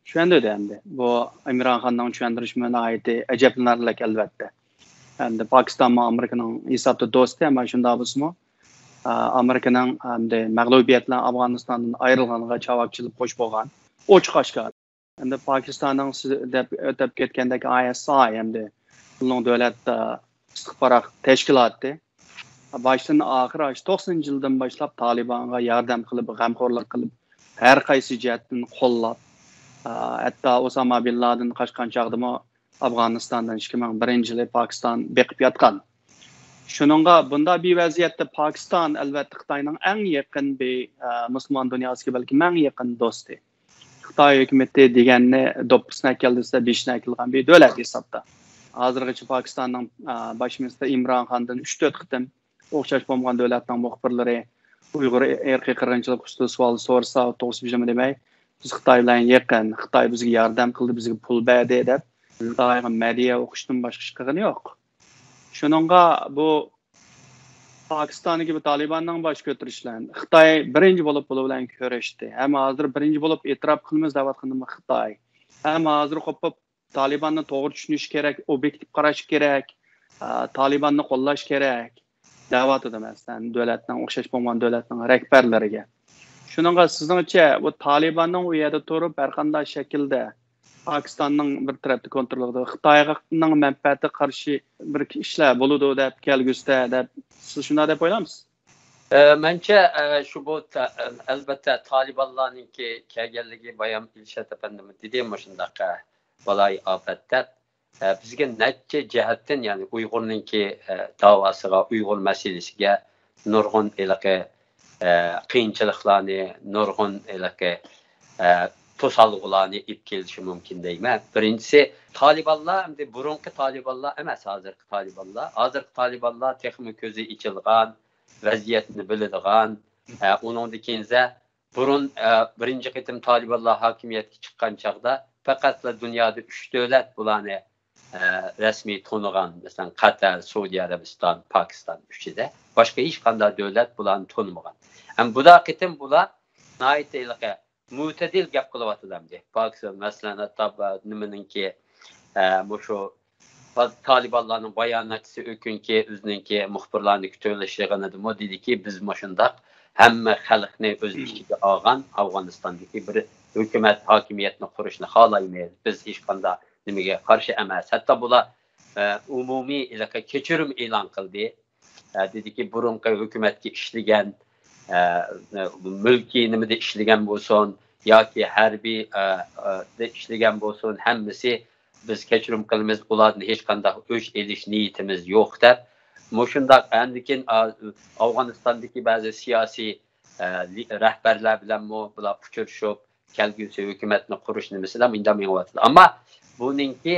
چۈشەندۈردى ئەمدى. بۇ ئىمران خاننىڭ چۈشەندۈرۈشىمۇ ناھايىتى ئەجەبلىنەرلىك، ئەلۋەتتە. ئەمدى پاكىستانمۇ ئامېرىكىنىڭ ھېسابتا دوستى، ئەمما شۇنداق بولسىمۇ، ئە، ئامېرىكىنىڭ ئەمدى مەغلۇبىيەت بىلەن ئافغانىستاندىن ئايرىلغانلىقىغا چاۋاكچىلىق قوشۇپ بولغان ئوچۇق ئاشكارا. ئەمدى پاكىستاننىڭ سىز دەپ ئۆتۈپ كەتكەندەك ئاي ئېس ئاي ئەمدى ئۇنىڭ دۆلەت، ئە، ئىستىخبارات تەشكىلاتى. باشتىن ئاخىر ئاشۇ توقسىنىنچى يىلدىن باشلاپ تالىبانغا ياردەم قىلىپ، غەمخورلۇق قىلىپ، ھەر قايسى جەھەتتىن قوللاپ، ئە، ھەتتا ئوساما بىن لادىن قاچقان چاغدىمۇ ئافغانىستاندىن ئىككى مىڭ بىرىنچى يىلى پاكىستان بېقىپ ياتقان. شۇنىڭغا بۇنداق بىر ۋەزىيەتتە پاكىستان ئەلۋەتتە خىتاينىڭ ئەڭ يېقىن بىر، ئە، مۇسۇلمان دۇنياسىدىكى بەلكىم ئەڭ يېقىن دوستى. خىتاي ھۆكۈمىتى دېگەننى دوپپىسىنى ئەكەل دېسە، بېشىنى ئەكېلىدىغان بىر دۆلەت ھېسابتا. ھازىرغىچە پاكىستاننىڭ، ئە، باش مىنىستىرى ئىمران خاندىن ئۈچ تۆت قېتىم ئوخشاش بولمىغان دۆلەتنىڭ مۇخبىرلىرى ئۇيغۇر ئىرقىي قىرغىنچىلىق ئۈستىدە سوئال سورىسا، توغرىسى بىر نېمە دېمەي، بىز خىتاي بىلەن يېقىن، خىتاي بىزگە ياردەم قىلدى، بىزگە پۇل بەردى دەپ، خىتايغا مەدھىيە ئوقۇشتىن باشقا ئىش قىلغىنى يوق. شۇنىڭغا بۇ پاكىستاندىكى بۇ تالىباننىڭ باش كۆتۈرۈشى بىلەن خىتاي بىرىنچى بولۇپ بۇلار بىلەن كۆرۈشتى. ھەم ھازىر بىرىنچى بولۇپ ئېتىراپ قىلىمىز دەۋاتقىنىمۇ خىتاي. ھەم ھازىر قوپۇپ تالىباننى توغرا چۈشىنىش كېرەك، ئوبيېكتىپ قاراش كېرەك، ئا، تالىباننى قوللاش كېرەك دەۋاتىدۇ، مەسىلەن، دۆلەتنىڭ، ئوخشاش بولمىغان دۆلەتنىڭ رەھبەرلىرىگە. شۇنىڭغا سىزنىڭچە، بۇ تالىباننىڭ ئۇ يەردە تۇرۇپ، ھەر قانداق شەكىلدە پاكىستاننىڭ بىر تەرەپتە كونترولىدا، خىتاينىڭ مەنپەئەتىگە قارشى بىر ئىشلار بولىدۇ دەپ كەلگۈسىدە دەپ سىز شۇنداق دەپ ئويلامسىز؟ ئە، مەنچە، ئە، شۇ بۇ تا-، ئەلبەتتە تالىبانلارنىڭكى كەلگەنلىكى بايام ئىلشات ئەپەندىمۇ دېدى، مۇشۇنداق، ئە، بالايىئاپەت دەپ. ئە، بىزگە نەچچە جەھەتتىن، يەنى ئۇيغۇرنىڭكى، ئە، داۋاسىغا، ئۇيغۇر مەسىلىسىگە نۇرغۇن ھېلىقى، ئە، قىيىنچىلىقلارنى، نۇرغۇن ھېلىقى، ئە، توسالغۇلارنى ئېلىپ كېلىشى مۇمكىن دەيمەن. بىرىنچىسى، تالىبانلار ئەمدى بۇرۇنقى تالىبانلار ئەمەس، ھازىرقى تالىبانلار. ھازىرقى تالىبانلار تېخىمۇ كۆزى ئېچىلغان، ۋەزىيەتنى بىلىدىغان، ئە، ئۇنىڭدىن كېيىن بۇرۇن، ئە، بىرىنچى قېتىم تالىبانلار ھاكىمىيەتكە چىققان چاغدا پەقەتلا دۇنيادا ئۈچ دۆلەت بۇلارنى، ئە، رەسمىي تونۇغان، مەسىلەن، قەتەر، سئۇدى ئەرەبىستان، پاكىستان ئۈچىدە. باشقا ھېچقانداق دۆلەت بۇلارنى تونۇمىغان. ھەم بۇدا قېتىم بۇلار ناھايىتى ھېلىقى مۆتىدىل گەپ قىلىۋاتىدۇ ئەمدى. پاكىستان، مەسىلەن، ھەتتا با-، نېمىنىڭكى، ئە، مۇشۇ با-، تالىبانلارنىڭ باياناتچىسى ئۆكۈنكى ئۆزىنىڭكى مۇخبىرلارنى كۈتۈۋېلىش يىغىنىدىمۇ دېدىكى، بىز مۇشۇنداق ھەممە خەلقنى ئۆز ئىچىگە ئالغان ئافغانىستاندىكى بىر ھۆكۈمەت ھاكىمىيەتنى قۇرۇشنى خالايمىز. بىز ھېچقانداق نېمىگە قارشى ئەمەس. ھەتتا بۇلار، ئە، ئومۇمىي ھېلىقى كەچۈرۈم ئېلان قىلدى. ئە، دېدىكى، بۇرۇنقى ھۆكۈمەتكە ئىشلىگەن، ئە، مۈلكىي نېمىدە ئىشلىگەن بولسۇن ياكى ھەربىي، ئە، ئە، دە ئىشلىگەن بولسۇن، ھەممىسى بىز كەچۈرۈم قىلىمىز، ئۇلاردىن ھېچقانداق ئۆچ ئېلىش نىيىتىمىز يوق دەپ، مۇشۇنداق ئاندىكىن، ئا-، ئافغانىستاندىكى بەزى سىياسىي، ئە، لى-، رەھبەرلەر بىلەنمۇ بۇلار ئۇچرىشىپ، كەلگۈسى ھۆكۈمەتنى قۇرۇش نېمىسىلا مۇنداق مېڭىۋاتىدۇ. ئەمما بۇنىڭكى،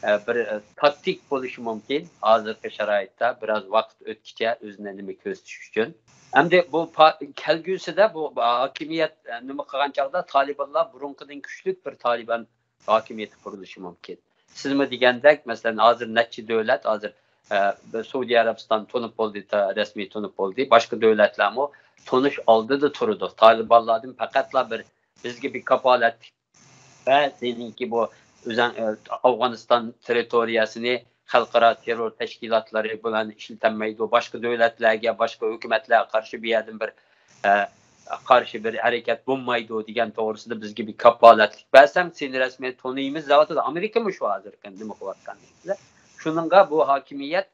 ئە، بىر، ئە، تاكتىك بولۇشى مۇمكىن. ھازىرقى شارائىتتا بىراز ۋاقىت ئۆتكىچە ئۆزىنى نېمە كۆرسىتىش ئۈچۈن. ئەمدى بۇ پا-، كەلگۈسىدە بۇ ھاكىمىيەت، ئە، نېمە قىلغان چاغدا تالىبانلار بۇرۇنقىدىن كۈچلۈك بىر تالىبان ھاكىمىيىتى قۇرۇلۇشى مۇمكىن. سىزمۇ دېگەندەك، مەسىلەن، ھازىر نەچچە دۆلەت، ھازىر، ئە، سئۇدى ئەرەبىستان تونۇپ بولدى، تا-، رەسمىي تونۇپ بولدى. باشقا دۆلەتلەرمۇ تونۇش ئالدىدا تۇرىدۇ. تالىبانلاردىن پەقەتلا بىر بىزگە بىر كاپالەتلىك ۋە سېنىڭكى بۇ ئۆزەڭ، ئە، ئافغانىستان تېررىتورىيەسىنى خەلقئارا تېررور تەشكىلاتلىرى بىلەن ئىشلىتەلمەيدۇ، باشقا دۆلەتلەرگە، باشقا ھۆكۈمەتلەرگە قارشى بۇ يەردىن بىر، ئە، قارشى بىر ھەرىكەت بولمايدۇ دېگەن توغرىسىدا بىزگە بىر كاپالەتلىك بەرسەڭ، سېنى رەسمىي تونۇيمىز دەۋاتىدۇ. ئامېرىكىمۇ شۇ ھازىر نېمە قىلىۋاتقان. شۇنىڭغا بۇ ھاكىمىيەت،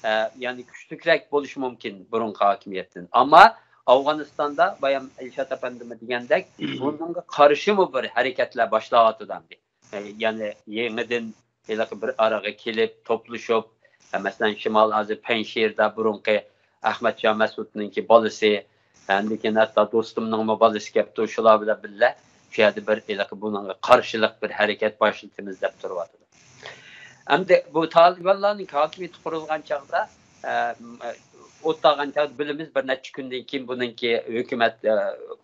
ئە، يەنى كۈچلۈكرەك بولۇشى مۇمكىن بۇرۇنقى ھاكىمىيەتتىن. ئەمما ئافغانىستاندا بايام ئىلشات ئەپەندىمۇ دېگەندەك، بۇنىڭغا قارشىمۇ بىر ھەرىكەتلەر باشلاۋاتىدۇ ئەمدى. ئە، يەنى يېڭىدىن ھېلىقى بىر ئارىغا كېلىپ، توپلىشىپ، ئە، مەسىلەن، شىمال ھازىر پەنجشىردا بۇرۇنقى ئەخمەت شاھ مەسئۇدنىڭكى بالىسى، ئاندىن كېيىن ھەتتا دوستۇمنىڭمۇ بالىسى كەپتۇ، شۇلار بىلەن بىللە شۇ يەردە بىر ھېلىقى بۇنىڭغا قارشىلىق بىر ھەرىكەت باشلىتىمىز دەپ تۇرۇۋاتىدۇ. ئەمدى بۇ تالىبانلارنىڭ ھاكىمىيىتى قۇرۇلغان چاغدا، ئە، ئوت تاغان چاغدا بىلىمىز، بىر نەچچە كۈندىن كېيىن بۇنىڭكى ھۆكۈمەت، ئە،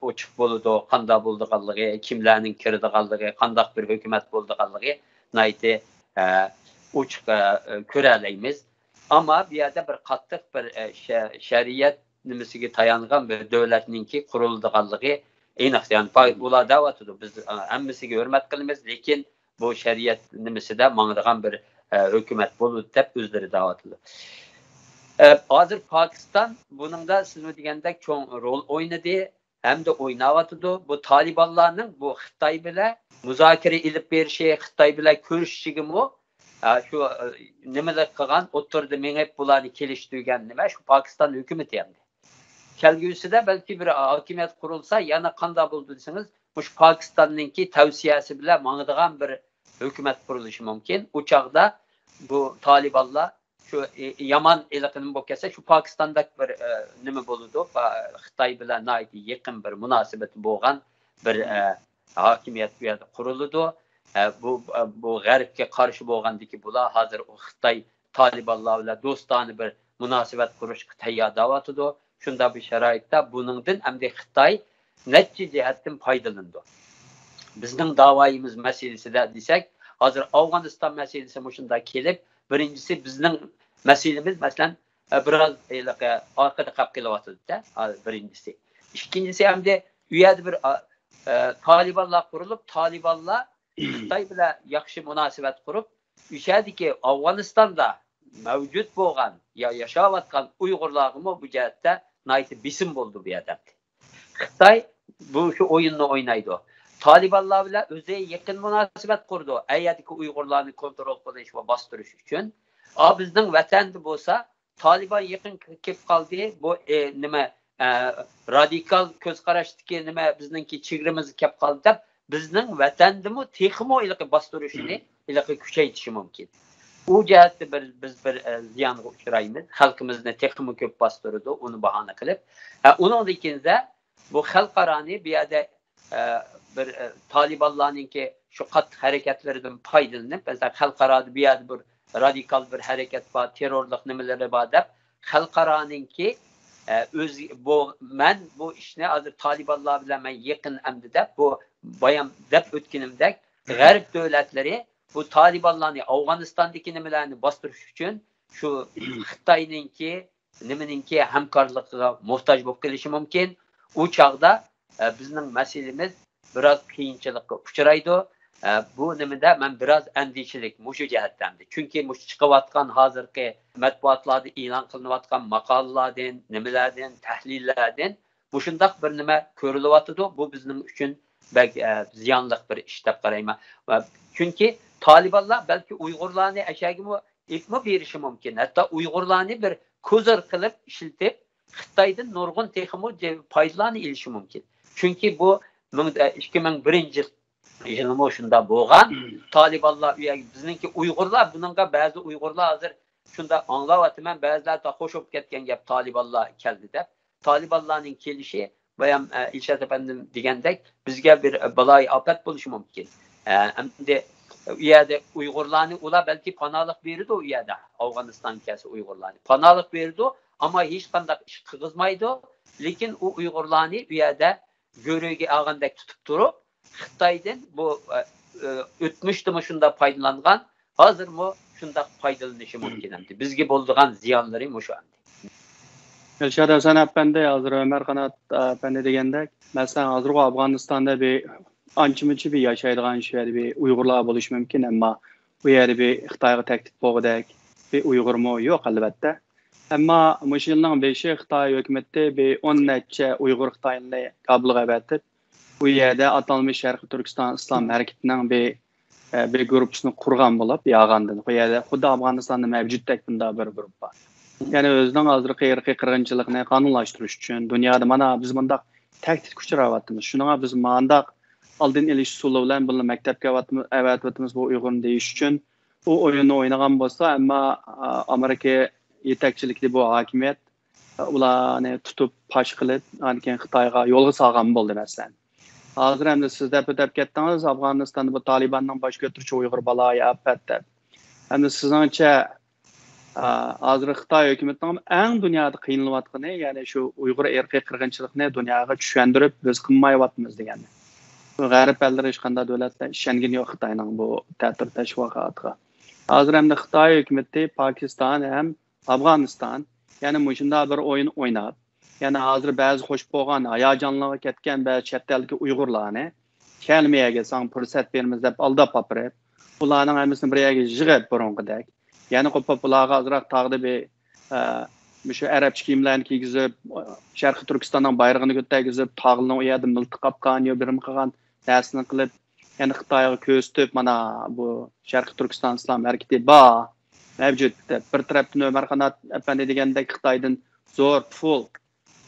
ئوچۇق بولىدۇ، قانداق بولىدىغانلىقى، كىملەرنىڭ كىرىدىغانلىقى، قانداق بىر ھۆكۈمەت بولىدىغانلىقى ناھايىتى، ئە، ئوچۇق، ئە، كۆرەلەيمىز. ئەمما بۇ يەردە بىر قاتتىق بىر، ئە، شە-، شەرىئەت نېمىسىگە تايانغان بىر دۆلەتنىڭكى قۇرۇلىدىغانلىقى ئېنىق. يەنى پا-، ئۇلار دەۋاتىدۇ، بىز، ئە، ھەممىسىگە ھۆرمەت قىلىمىز، لېكىن بۇ شەرىئەت نېمىسىدە ماڭىدىغان بىر، ئە، ھۆكۈمەت بولىدۇ دەپ ئۆزلىرى دەۋاتىدۇ. ئە، ھازىر پاكىستان بۇنىڭدا سىزمۇ دېگەندەك چوڭ رول ئوينىدى ھەمدە ئويناۋاتىدۇ. بۇ تالىبانلارنىڭ بۇ خىتاي بىلەن مۇزاكىرە ئېلىپ بېرىشى، خىتاي بىلەن كۆرۈشۈشىگىمۇ، ئە، شۇ، ئە، نېمىلەر قىلغان، ئوتتۇرىدا مېڭىپ بۇلارنى كېلىشتۈرگەن نېمە شۇ پاكىستان ھۆكۈمىتى ئەمدى. كەلگۈسىدە بەلكى بىر ھاكىمىيەت قۇرۇلسا، يەنە قانداق بولىدۇ دېسىڭىز، مۇشۇ پاكىستاننىڭكى تەۋسىيەسى بىلەن ماڭىدىغان بىر ھۆكۈمەت قۇرۇلۇشى مۇمكىن. ئۇ چاغدا بۇ تالىبانلار شۇ، ئى، يامان ھېلىقى نېمە بولۇپ كەتسە، شۇ پاكىستاندەك بىر، ئە، نېمە بولىدۇ، پا-، خىتاي بىلەن ناھايىتى يېقىن بىر مۇناسىۋىتى بولغان بىر، ئە، ھاكىمىيەت بۇ يەردە قۇرۇلىدۇ. ئە، بۇ، ئە، بۇ غەربكە قارشى بولغاندىكى بۇلار ھازىر ئۇ خىتاي تالىبانلار بىلەن دوستانە بىر مۇناسىۋەت قۇرۇشقا تەييار دەۋاتىدۇ. شۇنداق بىر شارائىتتا بۇنىڭدىن ئەمدى خىتاي نەچچە جەھەتتىن پايدىلىنىدۇ. بىزنىڭ داۋايىمىز مەسىلىسىدە دېسەك، ھازىر ئافغانىستان مەسىلىسى مۇشۇنداق كېلىپ، بىرىنچىسى بىزنىڭ مەسىلىمىز، مەسىلەن، ئە، بىراز ھېلىقى ئارقىدا قاپ قېلىۋاتىدۇ-دە، ئا، بىرىنچىسى. ئىككىنچىسى، ئەمدى ئۇ يەردە بىر، ئا، ئە، تالىبانلار قۇرۇلۇپ، تالىبانلار خىتاي بىلەن ياخشى مۇناسىۋەت قۇرۇپ، ئۆشەدىكى ئافغانىستاندا مەۋجۇت بولغان يا ياشاۋاتقان ئۇيغۇرلارغىمۇ بۇ جەھەتتە ناھايىتى بېسىم بولدى بۇ يەردە. خىتاي بۇ شۇ ئويۇننى ئوينايدۇ. تالىبانلار بىلەن ئۆزى يېقىن مۇناسىۋەت قۇرىدۇ، ئەيەردىكى ئۇيغۇرلارنى كونترول قىلىش ۋە باستۇرۇش ئۈچۈن. ئا، بىزنىڭ ۋەتەندە بولسا تالىبان يېقىن كېلىپ قالدى. بۇ، ئە، نېمە، ئە، رادىكال كۆز قاراشتىكى نېمە بىزنىڭكى چېگرىمىزغا كەپ قالدى دەپ، بىزنىڭ ۋەتەندىمۇ تېخىمۇ ھېلىقى باستۇرۇشىنى ھېلىقى كۈچەيتىشى مۇمكىن. ئۇ جەھەتتە بىر، بىز بىر، ئە، زىيانغا ئۇچرايمىز. خەلقىمىزنى تېخىمۇ كۆپ باستۇرىدۇ، ئۇنى باھانە قىلىپ. ئە، ئۇنىڭدىن كېيىن بۇ خەلقئارانى بۇ يەردە، ئە، بىر، ئە، تالىبانلارنىڭكى شۇ قاتتىق ھەرىكەتلىرىدىن پايدىلىنىپ، مەسىلەن، خەلقئارادا بۇ يەردە بىر رادىكال بىر ھەرىكەت بار، تېررورلۇق نېمىلىرى بار دەپ، خەلقئارانىڭكى، ئە، ئۆز، بۇ، مەن بۇ ئىشنى ھازىر تالىبانلار بىلەن مەن يېقىن ئەمدى دەپ، بۇ بايام دەپ ئۆتكىنىمدەك، غەرب دۆلەتلىرى بۇ تالىبانلارنى ئافغانىستاندىكى نېمىلەرنى باستۇرۇش ئۈچۈن شۇ خىتاينىڭكى نېمىنىڭكى ھەمكارلىقىغا موھتاج بولۇپ قېلىشى مۇمكىن. ئۇ چاغدا، ئە، بىزنىڭ مەسىلىمىز بىراز قىيىنچىلىققا ئۇچرايدۇ. ئە، بۇ نېمىدە مەن بىراز ئەندىشىلىك مۇشۇ جەھەتتە ئەمدى. چۈنكى مۇشۇ چىقىۋاتقان ھازىرقى مەتبۇئاتلاردا ئېلان قىلىنىۋاتقان ماقالىلاردىن، نېمىلەردىن، تەھلىللەردىن مۇشۇنداق بىر نېمە كۆرۈلۈۋاتىدۇ. بۇ بىزنىڭ ئۈچۈن بەك، ئە، زىيانلىق بىر ئىش دەپ قارايمەن. ۋە چۈنكى تالىبانلار بەلكى ئۇيغۇرلارنى ئەشەگىمۇ ئېلىپمۇ بېرىشى مۇمكىن. ھەتتا ئۇيغۇرلارنى بىر كوزىر قىلىپ ئىشلىتىپ، خىتايدىن نۇرغۇن تېخىمۇ جە-، پايدىلارنى ئېلىشى مۇمكىن. چۈنكى بۇ مىڭ، ئىككى مىڭ بىرىنچى يىلمۇ شۇنداق بولغان. تالىبانلار ئۇ يەرگە، بىزنىڭكى ئۇيغۇرلار، بۇنىڭغا بەزى ئۇيغۇرلار ھازىر شۇنداق ئاڭلاۋاتىمەن، بەزىلەر خوش بولۇپ كەتكەن گەپ، تالىبانلار كەلدى دەپ. تالىبانلارنىڭ كېلىشى بايام، ئە، ئىلشات ئەپەندىم دېگەندەك، بىزگە بىر، ئە، بالايىئاپەت بولۇشى مۇمكىن. ئە، ئەمدى ئۇ يەردە ئۇيغۇرلارنى ئۇلار بەلكى پاناھلىق بېرىدۇ، ئۇ يەردە ئافغانىستان كەلسە ئۇيغۇرلارنى پاناھلىق بېرىدۇ، ئەمما ھېچقانداق ئىش قىلغۇزمايدۇ. لېكىن ئۇ ئۇيغۇرلارنى ئۇ يەردە گۆرۈگە ئالغاندەك تۇتۇپ تۇرۇپ، خىتايدىن بۇ، ئە، ئە، ئۆتمۈشتىمۇ شۇنداق پايدىلانغان، ھازىرمۇ شۇنداق پايدىلىنىشى مۇمكىن ئەمدى. بىزگە بولىدىغان زىيانلىرى مۇشۇ ئەمدى. ئىلشات ھەسەن ئەپەندى، ھازىر ئۆمەر قانات ئەپەندى دېگەندەك، مەسىلەن، ھازىرغۇ ئافغانىستاندا بىر ئانچە-مۇنچە بىر ياشايدىغان شۇ يەردە بىر ئۇيغۇرلار بولۇشى مۇمكىن، ئەمما بۇ يەردە بىر خىتايغا تەكلىپ بولغۇدەك بىر ئۇيغۇرمۇ يوق، ئەلۋەتتە. ئەمما مۇشۇ يىلنىڭ بېشى خىتاي ھۆكۈمىتى بىر ئون نەچچە ئۇيغۇر خىتايىنى كابۇلغا ئەۋەتىپ، بۇ يەردە ئاتالمىش شەرقىي تۈركىستان ئىسلام ھەرىكىتىنىڭ بىر، بىر گۇرۇپپىسىنى قۇرغان بولۇپ، ياغاندىن. بۇ يەردە خۇددى ئافغانىستاندا مەۋجۇتتەك بۇنداق بىر گۇرۇپپا. يەنى ئۆزىنىڭ ھازىرقى ئىرقىي قىرغىنچىلىقىنى قانۇنلاشتۇرۇش ئۈچۈن دۇنيادا مانا بىز مۇنداق تەھدىتكە ئۇچراۋاتىمىز. شۇنىڭغا بىز مانداق ئالدىنى ئېلىش ئۇسۇلى بىلەن بۇنى مەكتەپكە ئەۋەتىمىز، ئەۋەتىۋاتىمىز بۇ ئۇيغۇرنى دېيىش ئۈچۈن ئۇ ئويۇننى ئوينىغان بولسا، ئەمما، ئا، ئامېرىكا يېتەكچىلىكىدە بۇ ھاكىمىيەت، ئا، ئۇلارنى تۇتۇپ پاش قىلىپ، ئاندىن كېيىن خىتايغا يولغا سالغان بولدى، مەسىلەن. ھازىر ئەمدى سىز دەپ ئۆتۈپ كەتتىڭىز، ئافغانىستاندا بۇ تالىباننىڭ باش كۆتۈرۈشى ئۇيغۇر بالايىئاپەت دەپ. ئەمدى سىزنىڭچە، ئا، ھازىر خىتاي ھۆكۈمىتىنىڭ ئەڭ دۇنيادا قىينىلىۋاتقىنى، يەنى شۇ ئۇيغۇر ئىرقىي قىرغىنچىلىقىنى دۇنياغا چۈشەندۈرۈپ، بىز قىلمايۋاتىمىز دېگەن. غەرب ئەللىرى ھېچقانداق دۆلەتلەر ئىشەنگىنى يوق خىتاينىڭ بۇ تەتۈر تەشۋىقاتىغا. ھازىر ئەمدى خىتاي ھۆكۈمىتى پاكىستان ھەم ئافغانىستان، يەنى مۇشۇنداق بىر ئويۇن ئويناپ، يەنى ھازىر بەزى خوش بولغان، ھاياجانلىرىغا كەتكەن بەزى چەت ئەلدىكى ئۇيغۇرلارنى، كەلمە يەرگە ساڭا پۇرسەت بېرىمىز دەپ ئالداپ ئاپىرىپ، ئۇلارنىڭ ھەممىسىنى بىر يەرگە يىغىپ بۇرۇنقىدەك، يەنە قوپۇپ ئۇلارغا ئازراق تاغدا بىر، ئە، مۇشۇ ئەرەبچە كىيىملەرنى كىيگۈزۈپ، شەرقىي تۈركىستاننىڭ بايرىقىنى كۆتەرگۈزۈپ، تاغلىنىڭ ئۇ يەردە مىلتىق قاپقان يا بىرىمە قىلغان نەرسىنى قىلىپ، يەنە خىتايغا كۆرسىتىپ، مانا بۇ شەرقىي تۈركىستان ئىسلام ھەرىكىتى بار، مەۋجۇت دەپ، بىر تەرەپتىن ئۆمەر قانات ئەپەندى دېگەندەك خىتايدىن زور پۇل،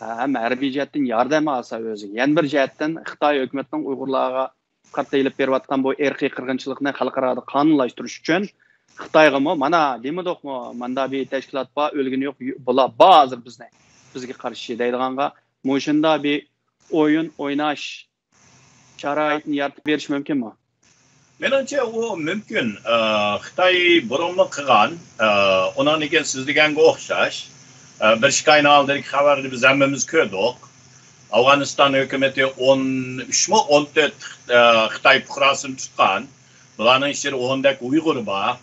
ھەم ھەربىي جەھەتتىن ياردەم ئالسا ئۆزىگە، يەنە بىر جەھەتتىن خىتاي ھۆكۈمىتىنىڭ ئۇيغۇرلارغا قارىتا ئېلىپ بېرىۋاتقان بۇ ئىرقىي قىرغىنچىلىقنى خەلقئارادا قانۇنلاشتۇرۇش ئۈچۈن خىتايغىمۇ، مانا دېمىدۇقمۇ، ماندا بىر تەشكىلات بار، ئۆلگىنى يوق، بۇلار بار ھازىر بىزنى، بىزگە قارشى دەيدىغانغا مۇشۇنداق بىر ئويۇن ئويناش شارائىتنى يارىتىپ بېرىش مۇمكىنمۇ؟ مېنىڭچە، ئۇ مۇمكىن. ئە، خىتاي بۇرۇنمۇ قىلغان، ئە، ئۇنىڭدىن كېيىن سىز دېگەنگە ئوخشاش، ئە، بىر ئىككى ئاينىڭ ئالدىدىكى خەۋەردە بىز ھەممىمىز كۆردۇق. ئافغانىستان ھۆكۈمىتى ئون ئۈچمۇ، ئون تۆت، ئە، خىتاي پۇقراسىنى تۇتقان. بۇلارنىڭ ئىچىدە ئوندەك ئۇيغۇر بار.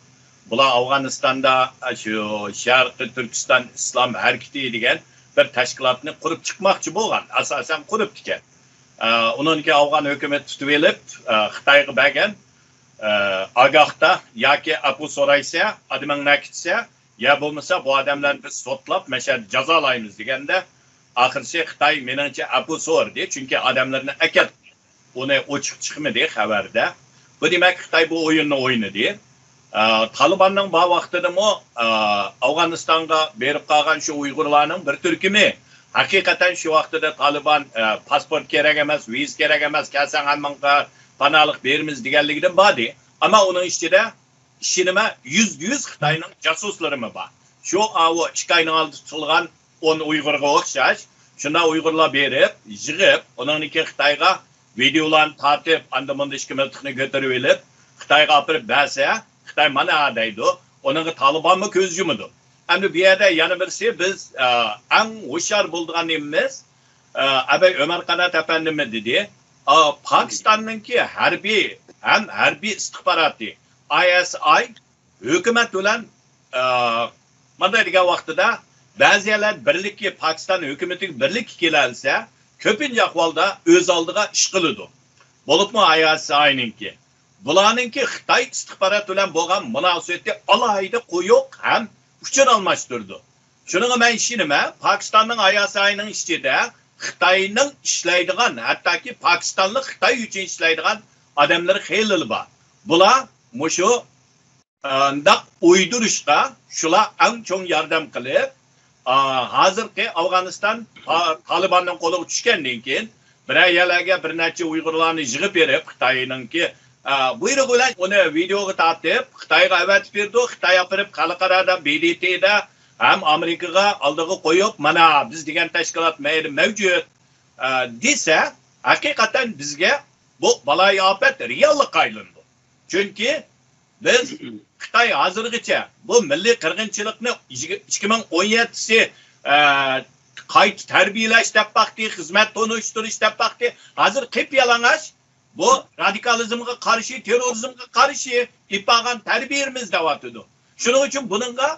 بۇلار ئافغانىستاندا شۇ شەرقىي تۈركىستان ئىسلام ھەرىكىتى دېگەن بىر تەشكىلاتنى قۇرۇپ چىقماقچى بولغان، ئاساسەن قۇرۇپتىكەن. ئۇنىڭدىن كېيىن ئافغان ھۆكۈمىتى تۇتۇۋېلىپ، خىتايغا بەرگەن، ئاگاھتا ياكى ئەپۇ سورايسە، ئادىمىڭ نەگە كېتسە، يا بولمىسا بۇ ئادەملەرنى بىز سوتلاپ مەشەدە جازالايمىز دېگەندە، ئاخىرسى خىتاي مېنىڭچە ئەپۇ سورىدى، چۈنكى ئادەملىرىنى ئەكەتتى. ئۇنى ئوچۇق چىقمىدى خەۋەردە. بۇ دېمەك، خىتاي بۇ ئويۇننى ئوينىدى. ئە، تالىباننىڭ بار ۋاقتىدىمۇ، ئە، ئافغانىستانغا بېرىپ قالغان شۇ ئۇيغۇرلارنىڭ بىر تۈركۈمى ھەقىقەتەن شۇ ۋاقتىدا تالىبان، ئە، پاسپورت كېرەك ئەمەس، ۋىزا كېرەك ئەمەس، كەلسەڭ ھەممىڭگە پاناھلىق بېرىمىز دېگەنلىكىدىن باردى. ئەمما ئۇنىڭ ئىچىدە ئىشىنىمەن، يۈزدە يۈز خىتاينىڭ جاسۇسلىرىمۇ بار. شۇ ئاۋۇ ئىككى ئاينىڭ ئالدىدا تۇتۇلغان ئون ئۇيغۇرغا ئوخشاش، شۇنداق ئۇيغۇرلار بېرىپ، يىغىپ، ئۇنىڭدىن كېيىن خىتايغا ۋىدېئولارنى تارتىپ، ئاندىن مۇندىن ئىككى مىلتىقنى كۆتۈرۈۋېلىپ، خىتايغا ئاپىرىپ بەرسە، خىتاي مانا دەيدۇ، ئۇنىڭغا تالىبانمۇ كۆز يۇمىدۇ. ئەمدى بۇ يەردە يەنە بىرسى، بىز، ئە، ئەڭ ھوشيار بولىدىغان نېمىمىز، ئە، ئەبەي ئۆمەر قانات ئەپەندىمۇ دېدى، ئا، پاكىستاننىڭكى ھەربىي ھەم ھەربىي ئىستىخباراتى، ئاي ئېس ئاي، ھۆكۈمەت بىلەن، ئە، مانداق دېگەن ۋاقتىدا بەزى يەرلەر بىرلىككە، پاكىستان ھۆكۈمىتىگە بىرلىككە كېلەلىسە، كۆپىنچە ئەھۋالدا ئۆز ئالدىغا ئىش قىلىدۇ. بولۇپمۇ ئاي ئېس ئاينىڭكى. بۇلارنىڭكى خىتاي ئىستىخبارات بىلەن بولغان مۇناسىۋىتى ئالاھىدە قويۇق ھەم ئۇچۇر ئالماشتۇرىدۇ. شۇنىڭغا مەن ئىشىنىمەن، پاكىستاننىڭ ئاي ئېس ئاينىڭ ئىچىدە خىتاينىڭ ئىشلەيدىغان، ھەتتاكى پاكىستانلىق خىتاي ئۈچۈن ئىشلەيدىغان ئادەملىرى خېلىلا بار. بۇلار مۇشۇ ئانداق ئويدۇرۇشقا شۇلار ئەڭ چوڭ ياردەم قىلىپ، ئا، ھازىرقى ئافغانىستان تا-، تالىباننىڭ قولىغا چۈشكەندىن كېيىن، بىرەر يەرلەرگە بىر نەچچە ئۇيغۇرلارنى يىغىپ بېرىپ، خىتاينىڭكى، ئا، بۇيرۇقى بىلەن ئۇنى ۋىدېئوغا تارتىپ، خىتايغا ئەۋەتىپ بېرىدۇ. خىتاي ئاپىرىپ خەلقئارادا، بى دى تىدا ھەم ئامېرىكىغا ئالدىغا قويۇپ، مانا بىز دېگەن تەشكىلات مەيلى مەۋجۇت، ئا، دېسە، ھەقىقەتەن بىزگە بۇ بالايىئاپەت رېئاللىققا ئايلىنىدۇ. چۈنكى بىز خىتاي ھازىرغىچە بۇ مىللىي قىرغىنچىلىقنى ئىككى مىڭ ئون يەتتىسى، ئە، قايتا تەربىيەلەش دەپ باقتى، خىزمەت تونۇشتۇرۇش دەپ باقتى. ھازىر قىپيالىڭاچ بۇ رادىكالىزمغا قارشى، تېررورىزمغا قارشى ئېلىپ بارغان تەربىيەمىز دەۋاتىدۇ. شۇنىڭ ئۈچۈن بۇنىڭغا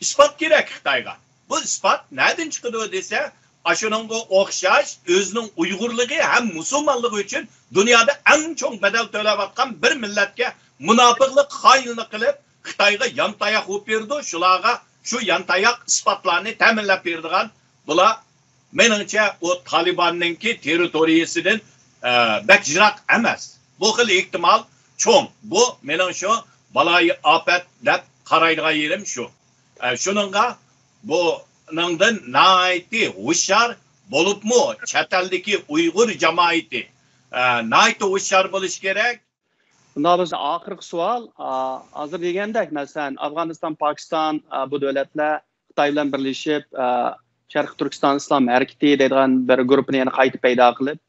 ئىسپات كېرەك خىتايغا. بۇ ئىسپات نەدىن چىقىدۇ دېسە، ئاشۇنىڭغا ئوخشاش ئۆزىنىڭ ئۇيغۇرلۇقى ھەم مۇسۇلمانلىقى ئۈچۈن دۇنيادا ئەڭ چوڭ بەدەل تۆلەۋاتقان بىر مىللەتكە مۇناپىقلىق، خائىنلىق قىلىپ، خىتايغا يانتاياق بولۇپ بېرىدۇ. شۇلارغا شۇ يانتاياق ئىسپاتلارنى تەمىنلەپ بېرىدىغان بۇلار، مېنىڭچە، ئۇ تالىباننىڭكى تېررىتورىيىسىدىن، ئە، بەك يىراق ئەمەس. بۇ خىل ئېھتىمال چوڭ. بۇ مېنىڭ شۇ بالايىئاپەت دەپ قارايدىغان يېرىم شۇ. ئە، شۇنىڭغا بۇنىڭدىن ناھايىتى ھوشيار بولۇپمۇ چەت ئەلدىكى ئۇيغۇر جامائىتى، ئە، ناھايىتى ھوشيار بولۇش كېرەك. ئۇنداق بولسا ئاخىرقى سوئال، ئا، ھازىر دېگەندەك، مەسىلەن، ئافغانىستان، پاكىستان، ئا، بۇ دۆلەتلەر خىتاي بىلەن بىرلىشىپ، ئا، شەرقىي تۈركىستان ئىسلام ھەرىكىتى دەيدىغان بىر گۇرۇپپىنى يەنە قايتا پەيدا قىلىپ،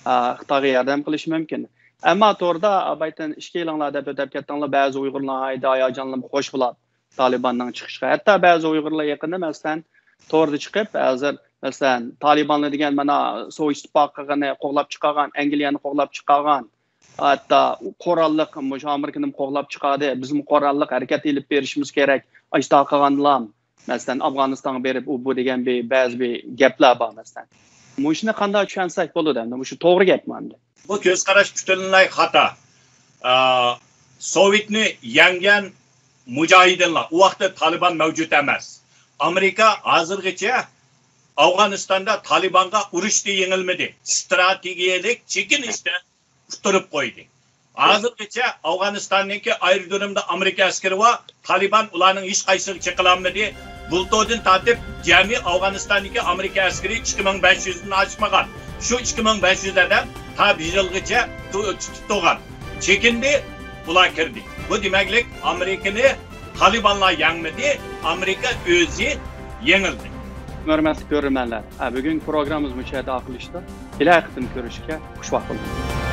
ئا، خىتايغا ياردەم قىلىشى مۇمكىن. ئەمما توردا، ئا، بايتىن ئىككى يىلىڭلار دەپ ئۆتەپ كەتتىڭلار، بەزى ئۇيغۇرلار ناھايىتى ھاياجانلىنىپ خوش بولۇپ تالىباننىڭ چىقىشىغا. ھەتتا بەزى ئۇيغۇرلار يېقىندا، مەسىلەن، توردا چىقىپ، ھازىر، مەسىلەن، تالىبانلار دېگەن مانا سوۋېت ئىتتىپاقىنى قوغلاپ چىقارغان، ئەنگلىيەنى قوغلاپ چىقارغان، ھەتتا قوراللىق، مۇشۇ ئامېرىكىنىمۇ قوغلاپ چىقاردى، بىزمۇ قوراللىق ھەرىكەت ئېلىپ بېرىشىمىز كېرەك، ئاشۇنداق قىلغاندىلا، مەسىلەن، ئافغانىستانغا بېرىپ، ئۇ، بۇ دېگەن بىر، بەزى بىر گەپلەر بار، مەسىلەن. مۇشۇنى قانداق چۈشەنسەك بولىدۇ ئەمدى؟ مۇشۇ توغرا گەپمۇ ئەمدى؟ بۇ كۆز قاراش پۈتۈنلەي خاتا. ئا، سوۋېتنى يەڭگەن مۇجاھىدىنلار، ئۇ ۋاقىتتا تالىبان مەۋجۇت ئەمەس. ئامېرىكا ھازىرغىچە ئافغانىستاندا تالىبانغا ئۇرۇشتا يېڭىلمىدى. ئىستراتېگىيەلىك چېكىنىشتە ئۇتتۇرۇپ قويدى. ھازىرغىچە ئافغانىستاننىڭكى ئايرودرومدا ئامېرىكا ئەسكىرى بار، تالىبان ئۇلارنىڭ ھېچقايسىسىغا چېقىلالمىدى. بۇلتۇردىن تارتىپ جەمئىي ئافغانىستاندىكى ئامېرىكا ئەسكىرى ئىككى مىڭ بەش يۈزدىن ئاشمىغان. شۇ ئىككى مىڭ بەش يۈز ئادەم تا بىر يىلغىچە تۇ-، تۇتۇپ تۇرغان. چېكىندى، ئۇلار كىردى. بۇ دېمەكلىك ئامېرىكىنى تالىبانلار يەڭمىدى، ئامېرىكا ئۆزى يېڭىلدى. ھۆرمەتلىك كۆرۈرمەنلەر، ھە، بۈگۈنكى پروگراممىمىز مۇشۇ يەردە ئاخىرلىشىدۇ. كېلەر ھەپتىدە كۆرۈشكە خۇشۋاق بولۇڭ.